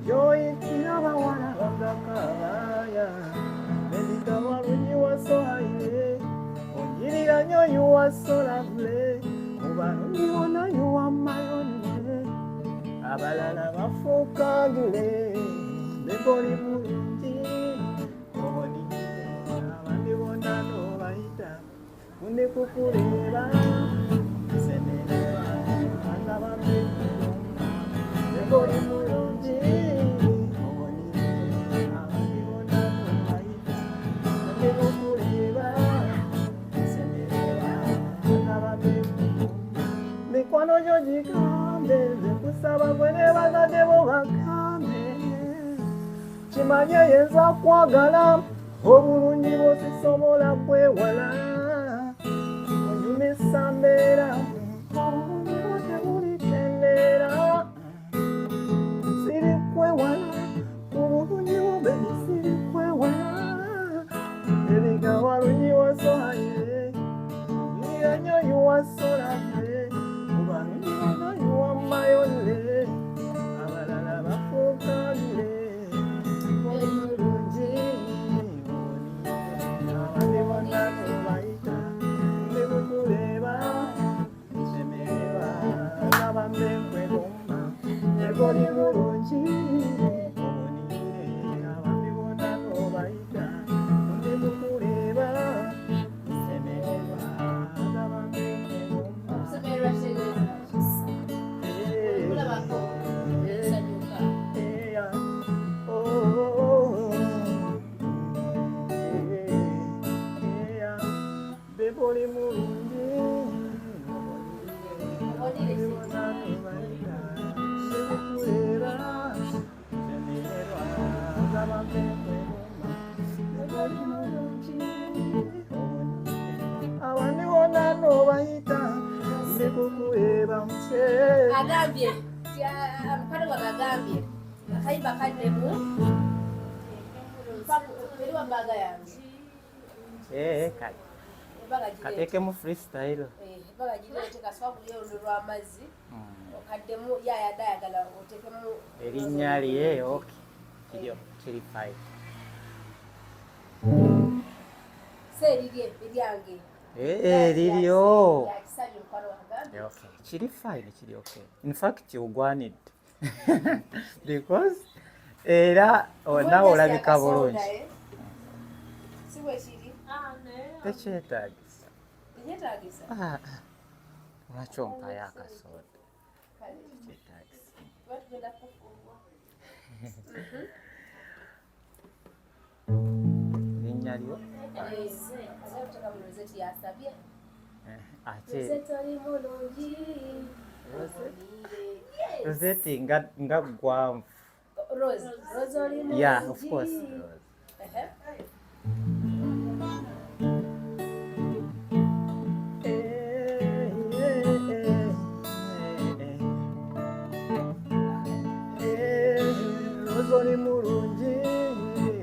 gy'oyitira abawala bagakaaya. Baby walungi wasohaire, onyirira nnyo, you are so lovely. Mu Kubalungi wona you are my only, abalala bafuuka gule. Baby oli mulungi obonire, abandi bonna n'obayita. Undi kukuleba nsemererwa, asaba mbekulumba. Baby oli mulungi obonire, abandi bonna n'obayita. Undi kukuleba nsemererwa, asaba mbekulumba. Mikwano gyo gigambe, nze nkusaba gwe ne bazadde bo bagambe. Kimanye yenza kwagala, obulungi bwo sisobola kwewala. Onyumisa mbeera, obulungi bwo tebulikendeera. Siri kwewala, obulungi bwo baby siri kwewala. Ebigawalungi wasohaire, onyirira nnyo you are so lovely. Mu balungi bonna you are my only, abalala bafuuka bire. Oli mulungi abandi bonna tobayita. Ndi kukuleba nsemererwa, nsaba mbe nkwegomba. Ego oli mulungi obonire, abandi bonna tobayita. Ndi kukuleba nsemererwa, nsaba mbe nkwegomba.
Okusemererwa kitegeeza okulabako ensanyuka.
Yeah. Oh, yeah. Baby oli mulungi
Obonire.
Sikukuleba nsemererwa, nsaba mbe nkwegomba. Baby oli mulungi obonire, abandi bonna n'obayita. Ndikukuleba.
Agambye mukwano gwange agambye akayimba kaddemu eri wabbaga yange.
Eh, kale
Ebbaga gireete.
Kateekemu freestyle.
Ebbaga gireete kaswagulye olwo lw'amazzi okaddemu yayadde ayagala oteekemu
Erinnya lye, okay, kiri kiri fine.
Si erirye, eryange.
Eh, liryo.
Yakisabye mukwano wange agambye.
Okay, kiri fine, kiri okay. In fact ogwanidde because era nawe olabika bulungi.
Si bwe kiri?
Tekyetaagisa.
Tekyetaagisa.
Ah, ah. Lwaki ompayo akasoda? Tekyetaagisa.
Tuba tugenda kufumbwa.
Linnya lyo?
Agala kuteeka mu Rosette yasabye.
Eh, ate
Rosette oli mulungi.
Rosette? Rosette nga gwanvu.
Rose, Rose oli mulungi.
Yeah, of course, Rose.
Ehe.
Eh, eh, eh, eh. Eh, Rose oli mulungi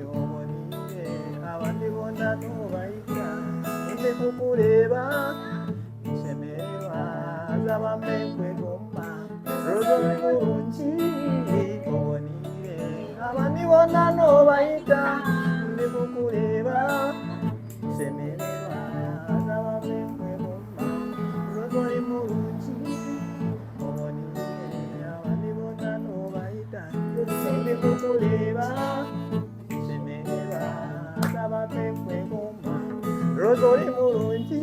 obonire, abandi bonna tobayita. Ndi kukuleba nsemererwa, nsaba mbe nkwegomba. Rose oli mulungi obonire, abandi bonna nobayita. Ndi kukuleba nsemererwa, nsaba mbe nkwegomba. Rose oli mulungi obonire, abandi bonna nobayita. Ndi kukuleba nsemererwa, nsaba mbe nkwegomba. Rose oli mulungi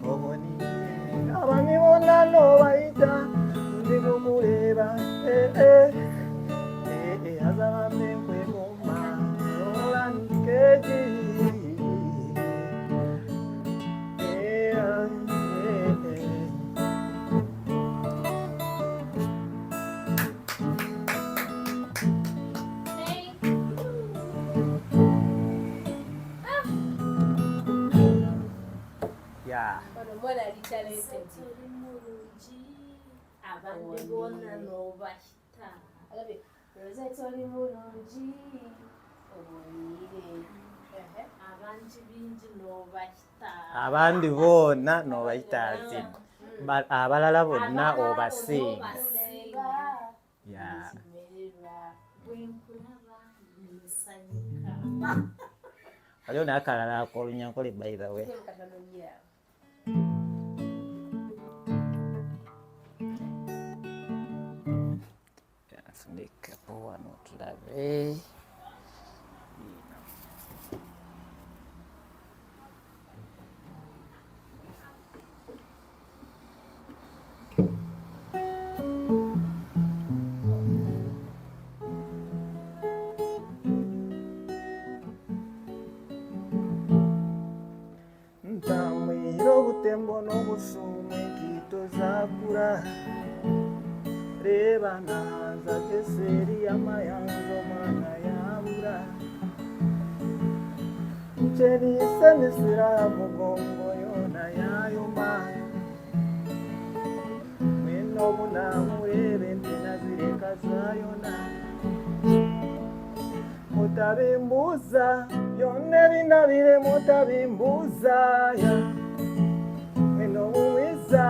obonire, abandi bonna nobayita. Ndi kukuleba eh, eh, eh, eh, asaba mbe nkwegomba. Roland Keji. Eh, eh, eh.
Thank you.
Yeah.
Ono omwana ali talented.
Oli mulungi abandi bonna n'obahita.
Agambye Rosette oli mulungi obonire. Ehe.
Abangi bingi n'obahita.
Abandi boona n'obayita zino, abalala bonna obasinga.
Obasinga.
Yeah.
Nsemererwa.
Bwenkulaba nsanyuka.
Waliwo n'akalala ak'olunyankole, by the way.
Teemu katono nnyo.
Tulabe.
Ntambwire obutembo n'obusuumu enkiito zaakura reeba nahanza gye seeri y'amayanja omwana yabura nkyeriise emisira ya mugongo yoona yayoma mwena obu namureeba ente nazireka zayona mutabimbuza byonna ebindabire mutabimbuza ya mwena obumwiza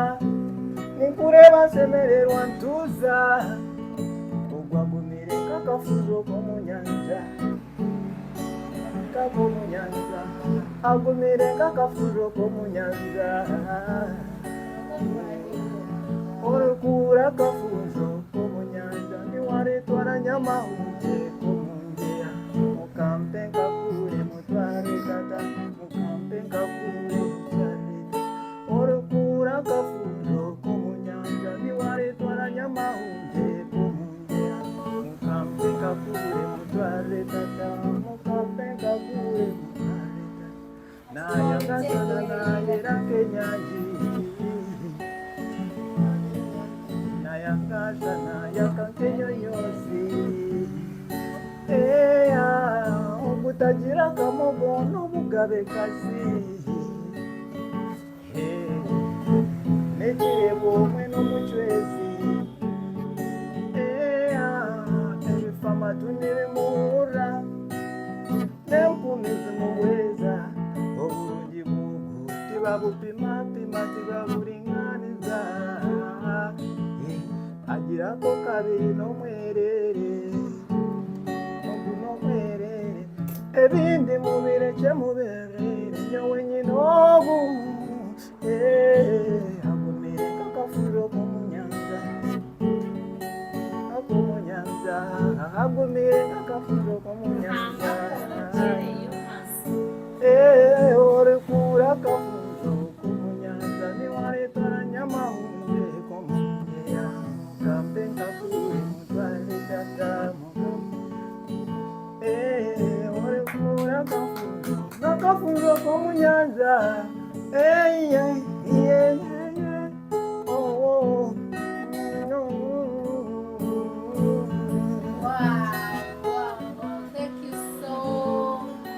ninkureba nsemererwa ntuza ogwagumire nk'akafuzo k'omunyanja kak'omunyanja agumire nk'akafuzo k'omunyanja orikura akafunzo k'omunyanja niwaretwara nyamahunje k'omunjeya mukampe nkakure mutware tata mukampe nkakure mutware orikura akafunzo k'omunyanja niwaretwara nyamahunje k'omunjeya mukampe nkakure mutware tata mukampe nkakure mutware tata nayangasana nayera nkenyanji nayangasana yakankenyonyozi eya obutagira kamogo n'obugabekazi nekirebo omwe n'omucwezi eya ebifamatu nibimuhurra n'empumi zimuhweza oburungi bw'ogwo tibabupimapima tibaburinganiza agirako kabiri n'omwerere ogu n'omwerere ebindi mubireke muberere nyowe nyina ogu agumire kakafuro k'omunyanja ak'omunyanja agumire kakafuro k'omunyanja orikura akafunzo k'omunyanja niwaretwara nyamahunje k'omunjeya mukambe nkakure mutware tata mukambe orikura akafunzo n'akafunzo k'omunyanja yeah, yeah, yeah. Oh, oh, no.
Wow. Thank you so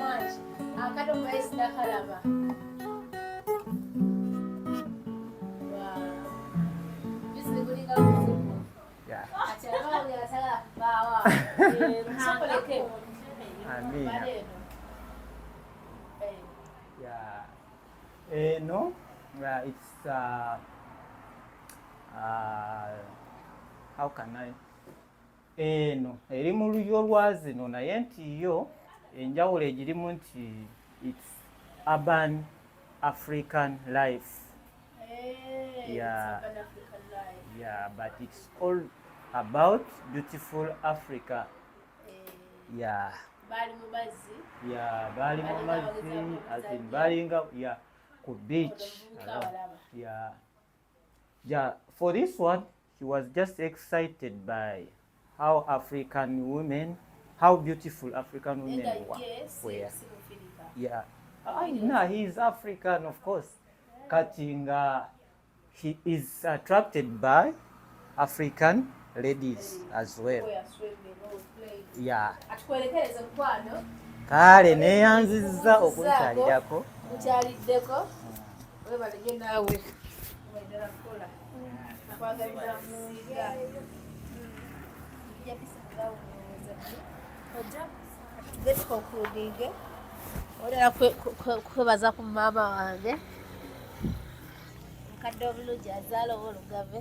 much. Akado maisi nakalaba. Wow. Bisi gulinga kuzibu.
Yeah.
Ati abawo yatagala kubaawa. Sokoleke.
Amina.
Baleeno.
Yeah. Eno it's how can I eno eri mu lulyo lwa zino naye nti yo enjawulo egirimu nti it's urban African life. Yeah.
It's urban African life.
Yeah, but it's all about beautiful Africa. Yeah.
Bali mu mazzi.
Yeah, bali mu
Balinga
mazzi
abagezaako
as in
okuzannya.
balinga yeah ku beach.
Omuvubuka abalaba.
Yeah. Yeah, for this one, he was just excited by how African women, how beautiful African women
Naye nga
were.
ye si
were.
si Mufirika.
Yeah. No, he's African, of course. Kati nga he is attracted by African ladies as well.
We are swimming, we playing.
Yeah.
Atukwerekereze mukwano.
Kale neeyanzizza okunkyalirako.
Nkyaliddeko. Webale nnyo naawe. Webale ddala kukola. Nkwagaliza kusinga. Bijja bisinga olowooza. Tugende tuconcludinge. Oyagala kwebaza ku maama wange. Mukadde obulungi azaala oba olugave.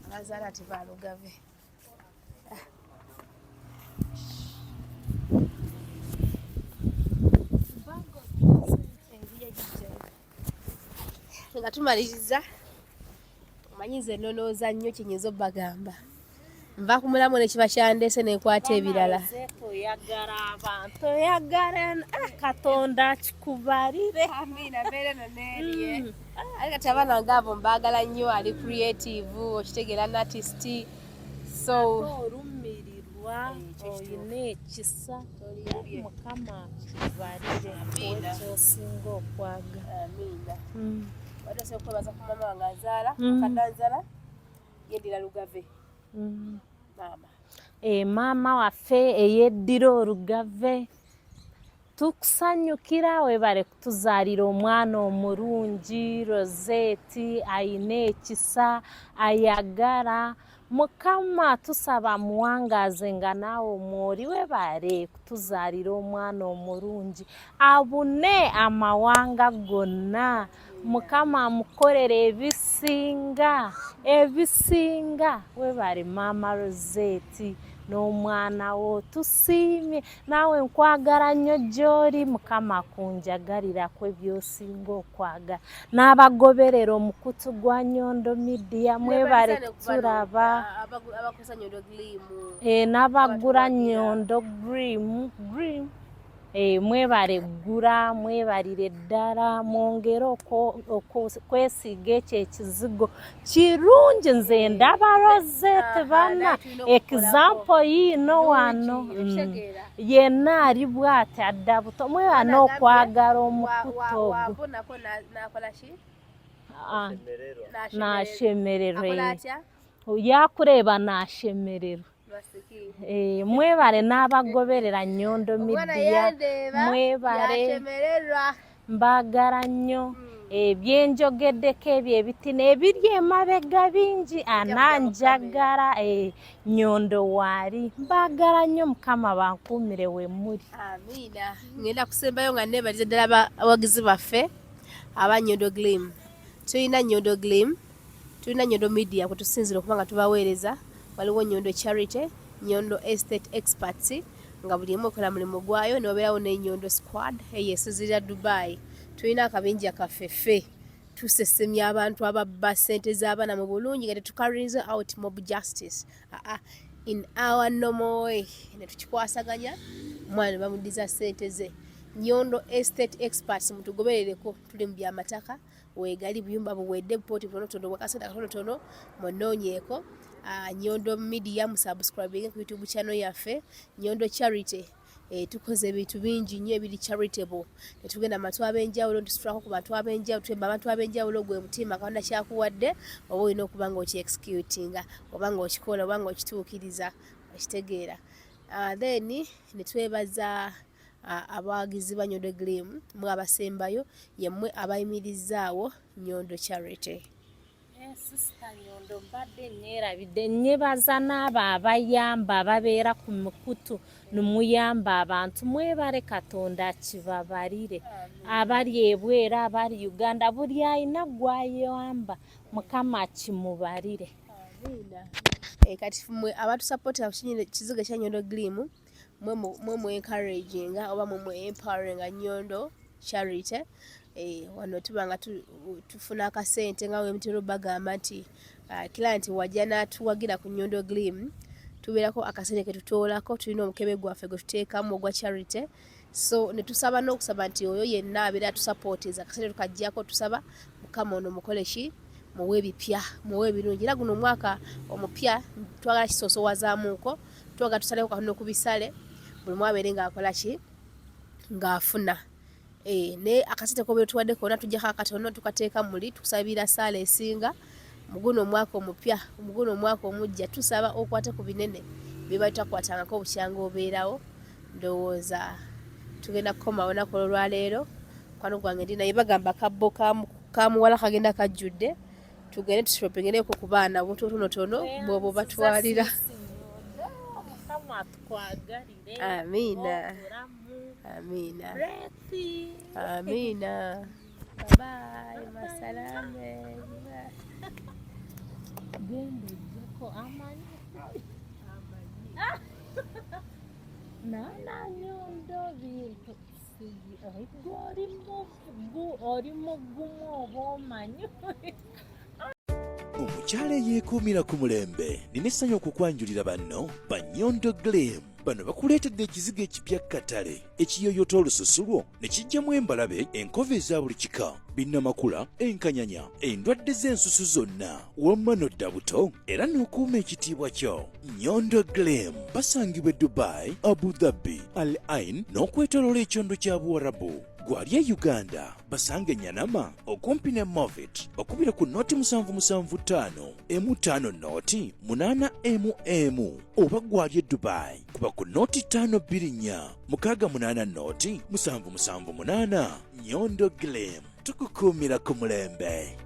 Abazaala tebaalugave. Nga tumaliriza, omanyi nze nnonooza nnyo kye nnyinza obbagamba. Nva ku mulamu nekiba kyandese nenkwata ebirala.
Oyagala abantu, oyagala Katonda akikubalire.
Amiina, mbeera eno neerye. Ate kati abaana ngaabo mbaagala nnyo, ali creative, okitegeera, an artist. So
olumirirwa, olina ekisa, Mukama akubalire ekyosinga okwagala.
Amiina. Wadde osobola okwebaza ku maama wange azaala, kaddanzala, yeddira Lugave. Maama.
Maama waffe eyeddira Olugave, tukusanyukira, webale kutuzaalira omwana omulungi Rosette, ayina ekisa, ayagala. Mukama tusaba muwangaaze nga naawe omwoli, webale kutuzaalira omwana omulungi abune amawanga gonna. Mukama amukolere ebisinga ebisinga. Webale maama Rosette n'omwana wo, tusiimye. Naawe nkwagala nnyo gy'oli, Mukama akunjagalirako ebyosinga okwagala. N'abagoberera omukutu gwa Nyondo Media, mwebale kutulaba.
Abakozesa Nyondo Gleam.
N'abagula Nyondo Gleam, Gleam. Mwebale ggula, mwebalire ddala, mwongere okwesiiga ekyo ekizigo kirungi. Nze ndaba Rosette bana example yiino wano, yenna ali bw'ati adda buto. Mwebale n'okwagala omukutu ogwo. Nashemererwa, yakureeba nashemererwa. Mwebale n'abagoberera Nyondo Media, mwebale, mbaagala nnyo. Ebyenjogeddeko ebyo ebitino ebiri emabega bingi, ananjagala Nyondo waali. Mbaagala nnyo, Mukama bankuumire we muli.
Amiina. Ngenda kusembayo nga neebaliza ddala abawagizi baffe aba Nyondo Gleam. Tulina Nyondo Gleam, tulina Nyondo Media kwe tusinziira okuba nga tubaweereza, waliwo Nyondo Charity, Nyondo Estate Experts, nga buli emu ekola mulimu gwayo, ne wabeerawo ne Nyondo Squad eyo esinziirira Dubai. Tulina akabinja kaffe ffe tusesemya abantu ababba ssente z'abaana mu bulungi nga tetucarryinze out mob justice, aa, in our normal way, ne tukikwasaganya, omwana ne bamuddiza ssente ze. Nyondo Estate Experts, mutugoberereko, tuli mu byamataka weegali, buyumba buwedde, bupooti butonotono, bwakasente katonotono, munoonyeeko. Nyondo Media, musubscribinge ku YouTube channel yaffe. Nyondo Charity, tukoze ebintu bingi nnyo ebiri charitable, netugenda mu bantu ab'enjawulo, ntusitulako ku bantu ab'enjawulo, tuyamba abantu ab'enjawulo. Gwe mutima Katonda kyakuwadde oba olina okuba nga okyexecutinga, oba nga okikola, oba nga okituukiriza, okitegeera. Then netwebaza abawagizi ba Nyondo Gleam, mwe abasembayo, yemmwe abayimirizaawo Nyondo Charity.
Sister Nyondo, mbadde neerabidde, nyebaza n'abo abayamba, ababeera ku mikutu nimuyamba abantu, mwebale, Katonda akibabalire. Abali ebweru, abali Uganda, buli alina gwayamba, Mukama akimubalire.
Kati mwe abatusapotera ku kizigo ekya Nyondo Gleam, mwe mu encouraginga oba mwe mu empoweringa Nyondo Charity. Wano tuba nga tufuna akasente nga wemitero bagamba nti client wajja n'atuwagira ku Nyondo Gleam, tubeerako akasente ketutoolako, tulina omukebe gwaffe gwe tuteekamu ogwa charity. So ne tusaba n'okusaba nti oyo yenna abeera atusapootinza, akasente tukaggyako, tusaba Mukama ono mukole ki, muwe ebipya, muwe ebirungi. Era guno omwaka omupya twagala kisoosowazaamuuko, twagala tusaleko katono ku bisale, buli mu abeere ng'akola ki, ng'afuna. Naye akasente kobeera tuwadde konna tujjako akatono tukateeka muli, tukusabira saala esinga mu guno omwaka omupya, mu guno omwaka omujja, tusaba okwate ku binene bye tutakwatangako obukyanga obeerawo. Ndowooza tugenda kukomawo naku olwaleero. Mukwano gwange ndi naye, bagamba kabbo ka muwala kagenda kajjudde, tugende tushoppingereko ku baana obuntu obutonotono bw'oba obatwalira.
Mukama atwagalire.
Amiina.
Obulamu.
Amiina.
Breath.
Amiina. Bye, masalame.
Genda ojjeko amanyi nana Nyondo bintu oli mugumu oba omanyi.
Omukyala eyeekuumira ku mulembe, nina essanyu okukwanjulira banno ba Nyondo Glim. Bano bakuleetedde ekizigo ekipya katale ekiyoyota olususu lwo ne kijjamu embalabe, enkovu eza buli kika, binnamakula, enkanyanya, endwadde z'ensusu zonna, wamma n'odda buto era n'okuuma ekitiibwa kyo. Nyondo Glim basangibwa e Dubai, Abu Dhabi, Al Ain n'okwetoloola ekyondo kya Buwarabu. Gwali e Uganda basange Nyanama okumpi ne Movit okubira ku noti 775 emu 5 noti 8 emu emu oba gwali e Dubai kuba ku noti 524 68 noti 778. Nyondo Glim, tukukuumira ku mulembe.